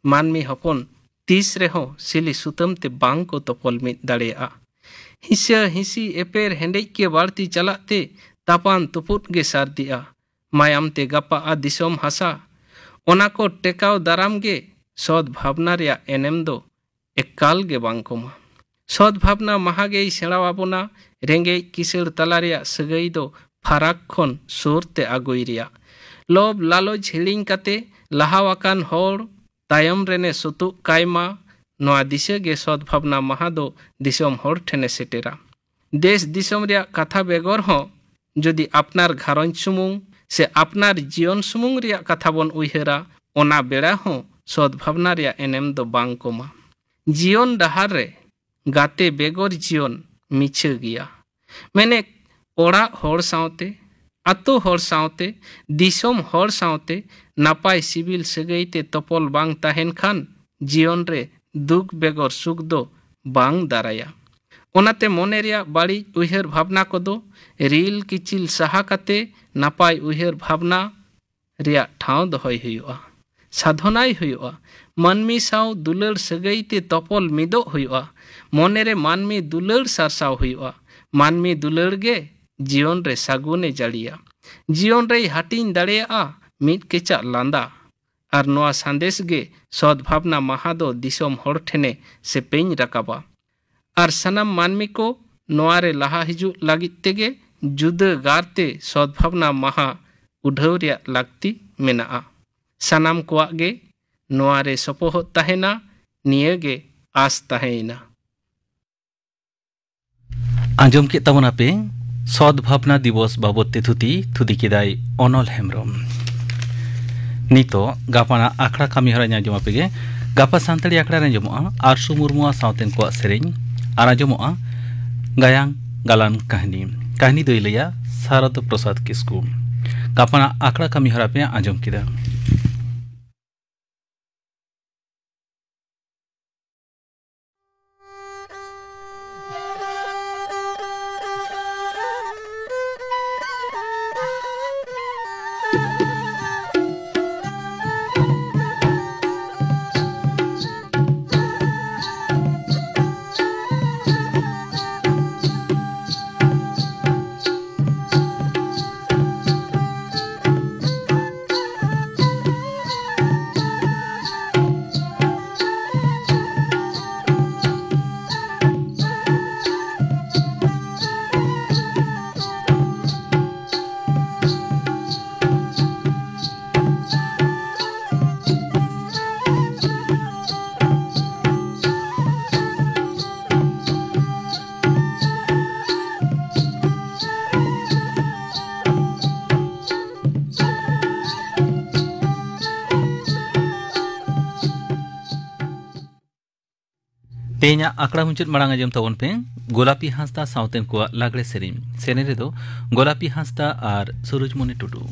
ᱢᱟᱹᱱᱢᱤ ᱦᱚᱯᱚᱱ ᱛᱤᱥ ᱨᱮᱦᱚᱸ ᱥᱤᱞᱤ ᱥᱩᱛᱟᱹᱢ ᱛᱮ ᱵᱟᱝ ᱠᱚ ᱛᱚᱯᱚᱞ ᱢᱤᱫ ᱫᱟᱲᱮᱭᱟᱜᱼᱟ᱾ ᱦᱤᱸᱥᱟᱹ ᱦᱤᱸᱥᱤ ᱮᱯᱮᱨ ᱦᱮᱸᱰᱮᱡ ᱜᱮ ᱵᱟᱹᱲᱛᱤ ᱪᱟᱞᱟᱜ ᱛᱮ ᱛᱟᱯᱟᱱ ᱛᱩᱯᱩᱫ ᱜᱮ ᱥᱟᱨᱫᱤᱜᱼᱟ᱾ ᱢᱟᱭᱟᱢ ᱛᱮ ᱜᱟᱯᱟᱜᱼᱟ ᱫᱤᱥᱚᱢ ᱦᱟᱥᱟ᱾ ᱚᱱᱟ ᱠᱚ ᱴᱮᱠᱟᱣ ᱫᱟᱨᱟᱢ ᱜᱮ ᱥᱚᱛ ᱵᱷᱟᱵᱽᱱᱟ ᱨᱮᱭᱟᱜ ᱮᱱᱮᱢ ᱫᱚ ᱮᱠᱟᱞ ᱜᱮ ᱵᱟᱝ ᱠᱚᱢᱟ᱾ ᱥᱚᱛ ᱵᱷᱟᱵᱽᱱᱟ ᱢᱟᱦᱟ ᱜᱮᱭ ᱥᱮᱬᱟ ᱟᱵᱚᱱᱟ ᱨᱮᱸᱜᱮᱡ ᱠᱤᱥᱟᱹᱬ ᱛᱟᱞᱟ ᱨᱮᱭᱟᱜ ᱥᱟᱹᱜᱟᱹᱭ ᱫᱚ ᱯᱷᱟᱨᱟᱠ ᱠᱷᱚᱱ ᱥᱩᱨ ᱛᱮ ᱟᱹᱜᱩᱭ ᱨᱮᱭᱟᱜ᱾ ᱞᱚᱵᱽ ᱞᱟᱞᱚᱪ ᱦᱤᱲᱤᱧ ᱠᱟᱛᱮ ᱞᱟᱦᱟᱣ ᱟᱠᱟᱱ ᱦᱚᱲ ᱛᱟᱭᱚᱢ ᱨᱮᱱᱮ ᱥᱩᱛᱩᱜ ᱠᱟᱭ ᱢᱟ, ᱱᱚᱣᱟ ᱫᱤᱥᱟᱹ ᱜᱮ ᱥᱚᱛ ᱵᱷᱟᱵᱽᱱᱟ ᱢᱟᱦᱟ ᱫᱚ ᱫᱤᱥᱚᱢ ᱦᱚᱲ ᱴᱷᱮᱱᱮ ᱥᱮᱴᱮᱨᱟ᱾ ᱫᱮᱥ ᱫᱤᱥᱚᱢ ᱨᱮᱭᱟᱜ ᱠᱟᱛᱷᱟ ᱵᱮᱜᱚᱨ ᱦᱚᱸ ᱡᱩᱫᱤ ᱟᱯᱱᱟᱨ ᱜᱷᱟᱨᱚᱸᱡᱽ ᱥᱩᱢᱩᱝ ᱥᱮ ᱟᱯᱱᱟᱨ ᱡᱤᱭᱚᱱ ᱥᱩᱢᱩᱝ ᱨᱮᱭᱟᱜ ᱠᱟᱛᱷᱟ ᱵᱚᱱ ᱩᱭᱦᱟᱹᱨᱟ, ᱚᱱᱟ ᱵᱮᱲᱟ ᱦᱚᱸ ᱥᱚᱛ ᱵᱷᱟᱵᱽᱱᱟ ᱨᱮᱭᱟᱜ ᱮᱱᱮᱢ ᱫᱚ ᱵᱟᱝ ᱠᱚᱢᱟ᱾ ᱡᱤᱭᱚᱱ ᱰᱟᱦᱟᱨ ᱨᱮ ᱜᱟᱛᱮ ᱵᱮᱜᱚᱨ ᱡᱤᱭᱚᱱ ᱢᱤᱪᱷᱟᱹ ᱜᱮᱭᱟ᱾ ᱢᱮᱱᱮᱫ, ᱚᱲᱟᱜ ᱦᱚᱲ ᱥᱟᱶᱛᱮ, ᱟᱛᱳ ᱦᱚᱲ ᱥᱟᱶᱛᱮ, ᱫᱤᱥᱚᱢ ᱦᱚᱲ ᱥᱟᱶᱛᱮ ᱱᱟᱯᱟᱭ ᱥᱤᱵᱤᱞ ᱥᱟᱹᱜᱟᱹᱭ ᱛᱮ ᱛᱚᱯᱚᱞ ᱵᱟᱝ ᱛᱟᱦᱮᱱ ᱠᱷᱟᱱ ᱡᱤᱭᱚᱱ ᱨᱮ ᱫᱩᱠ ᱵᱮᱜᱚᱨ ᱥᱩᱠ ᱫᱚ ᱵᱟᱝ ᱫᱟᱨᱟᱭᱟ᱾ ᱚᱱᱟᱛᱮ ᱢᱚᱱᱮ ᱨᱮᱭᱟᱜ ᱵᱟᱹᱲᱤᱡ ᱩᱭᱦᱟᱹᱨ ᱵᱷᱟᱵᱽᱱᱟ ᱠᱚᱫᱚ ᱨᱤᱞ ᱠᱤᱪᱤᱞ ᱥᱟᱦᱟ ᱠᱟᱛᱮ ᱱᱟᱯᱟᱭ ᱩᱭᱦᱟᱹᱨ ᱵᱷᱟᱵᱽᱱᱟ ᱨᱮᱭᱟᱜ ᱴᱷᱟᱶ ᱫᱚᱦᱚᱭ ᱦᱩᱭᱩᱜᱼᱟ᱾ ᱥᱟᱫᱷᱚᱱᱟᱭ ᱦᱩᱭᱩᱜᱼᱟ᱾ ᱢᱟᱹᱱᱢᱤ ᱥᱟᱶ ᱫᱩᱞᱟᱹᱲ ᱥᱟᱹᱜᱟᱹᱭ ᱛᱮ ᱛᱚᱯᱚᱞ ᱢᱤᱫᱚᱜ ᱦᱩᱭᱩᱜᱼᱟ᱾ ᱢᱚᱱᱮᱨᱮ ᱢᱟᱹᱱᱢᱤ ᱫᱩᱞᱟᱹᱲ ᱥᱟᱨᱥᱟᱣ ᱦᱩᱭᱩᱜᱼᱟ᱾ ᱢᱟᱹᱱᱢᱤ ᱫᱩᱞᱟᱹᱲ ᱜᱮ ᱡᱤᱭᱚᱱ ᱨᱮ ᱥᱟᱹᱜᱩᱱᱮ ᱡᱟᱹᱲᱤᱭᱟ᱾ ᱡᱤᱭᱚᱱ ᱨᱮᱭ ᱦᱟᱹᱴᱤᱧ ᱫᱟᱲᱮᱭᱟᱜᱼᱟ ᱢᱤᱫ ᱠᱮᱪᱟᱜ ᱞᱟᱸᱫᱟ᱾ ᱟᱨ ᱱᱚᱣᱟ ᱥᱟᱸᱫᱮᱥ ᱜᱮ ᱥᱚᱫᱽ ᱵᱷᱟᱵᱽᱱᱟ ᱢᱟᱦᱟ ᱫᱚ ᱫᱤᱥᱚᱢ ᱦᱚᱲ ᱴᱷᱮᱱᱮ ᱥᱮᱯᱮᱧ ᱨᱟᱠᱟᱵᱟ᱾ ᱟᱨ ᱥᱟᱱᱟᱢ ᱢᱟᱹᱱᱢᱤ ᱠᱚ ᱱᱚᱣᱟ ᱨᱮ ᱞᱟᱦᱟ ᱦᱤᱡᱩᱜ ᱞᱟᱹᱜᱤᱫ ᱛᱮᱜᱮ ᱡᱩᱫᱟᱹ ᱜᱟᱨᱛᱮ ᱥᱚᱫᱽ ᱵᱷᱟᱵᱽᱱᱟ ᱢᱟᱦᱟ ᱩᱰᱷᱟᱹᱣ ᱨᱮᱭᱟᱜ ᱞᱟᱹᱠᱛᱤ ᱢᱮᱱᱟᱜᱼᱟ᱾ ᱥᱟᱱᱟᱢ ᱠᱚᱣᱟᱜ ᱜᱮ ᱱᱚᱣᱟ ᱨᱮ ᱥᱚᱯᱚᱦᱚᱫ ᱛᱟᱦᱮᱱᱟ, ᱱᱤᱭᱟᱹ ᱜᱮ ᱟᱸᱥ ᱛᱟᱦᱮᱸᱭᱮᱱᱟ᱾ ᱟᱸᱡᱚᱢ ᱠᱮᱫ ᱛᱟᱵᱚᱱᱟᱯᱮ ᱥᱚᱫ ᱵᱷᱟᱵᱽᱱᱟ ᱫᱤᱵᱚᱥ ᱵᱟᱵᱚᱫ ᱛᱮ ᱛᱷᱩᱛᱤ, ᱛᱷᱩᱛᱤ ᱠᱮᱫᱟᱭ ᱚᱱᱚᱞ ᱦᱮᱢᱵᱨᱚᱢ᱾ ᱱᱤᱛᱚᱜ ᱜᱟᱯᱟᱱᱟᱜ ᱟᱠᱷᱲᱟ ᱠᱟᱹᱢᱤ ᱦᱚᱨᱟ ᱟᱸᱡᱚᱢ ᱟᱯᱮ ᱜᱮ᱾ ᱜᱟᱯᱟ ᱥᱟᱱᱛᱟᱲᱤ ᱟᱠᱷᱲᱟ ᱨᱮ ᱟᱸᱡᱚᱢᱚᱜᱼᱟ ᱟᱨᱥᱩ ᱢᱩᱨᱢᱩᱣᱟᱜ ᱥᱟᱶᱛᱮᱱ ᱠᱚᱣᱟᱜ ᱥᱮᱨᱮᱧ ᱟᱨ ᱟᱸᱡᱚᱢᱚᱜᱼᱟ ᱜᱟᱭᱟᱱ ᱜᱟᱞᱟᱱ ᱠᱟᱹᱦᱱᱤ᱾ ᱠᱟᱹᱦᱱᱤ ᱫᱚᱭ ᱞᱟᱹᱭᱟ ᱥᱟᱨᱚᱫ ᱯᱨᱚᱥᱟᱫᱽ ᱠᱤᱥᱠᱩ᱾ ᱜᱟᱯᱟᱱᱟᱜ ᱟᱠᱷᱲᱟ ᱠᱟᱹᱢᱤ ᱦᱚᱨᱟ ᱯᱮ ᱟᱸᱡᱚᱢ ᱠᱮᱫᱟ᱾ ᱛᱮᱦᱮᱧᱟᱜ ᱟᱠᱷᱲᱟ ᱢᱩᱪᱟᱹᱫ ᱢᱟᱲᱟᱝ ᱟᱸᱡᱚᱢ ᱛᱟᱵᱚᱱ ᱯᱮ ᱜᱳᱞᱟᱯᱤ ᱦᱟᱸᱥᱫᱟ ᱥᱟᱶᱛᱮᱱ ᱠᱚᱣᱟᱜ ᱞᱟᱜᱽᱲᱮ ᱥᱮᱨᱮᱧ᱾ ᱥᱮᱨᱮᱧ ᱨᱮᱫᱚ ᱜᱳᱞᱟᱯᱤ ᱦᱟᱸᱥᱫᱟ ᱟᱨ ᱥᱩᱨᱩᱡᱽᱢᱚᱱᱤ ᱴᱩᱰᱩ᱾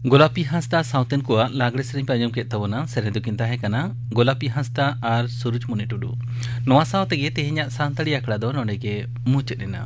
ᱜᱳᱞᱟᱯᱤ ᱦᱟᱸᱥᱫᱟ ᱥᱟᱶᱛᱮᱱ ᱠᱚᱣᱟᱜ ᱞᱟᱜᱽᱲᱮ ᱥᱮᱨᱮᱧ ᱯᱮ ᱟᱸᱡᱚᱢ ᱠᱮᱫ ᱛᱟᱵᱚᱱᱟ᱾ ᱥᱮᱨᱮᱧ ᱫᱚᱠᱤᱱ ᱛᱟᱦᱮᱸ ᱠᱟᱱᱟ ᱜᱳᱞᱟᱯᱤ ᱦᱟᱸᱥᱫᱟ ᱟᱨ ᱥᱩᱨᱩᱡᱽᱢᱩᱱᱤ ᱴᱩᱰᱩ᱾ ᱱᱚᱣᱟ ᱥᱟᱶ ᱛᱮᱜᱮ ᱛᱮᱦᱮᱧᱟᱜ ᱥᱟᱱᱛᱟᱲᱤ ᱟᱠᱷᱲᱟ ᱫᱚ ᱱᱚᱰᱮ ᱜᱮ ᱢᱩᱪᱟᱹᱫ ᱮᱱᱟ᱾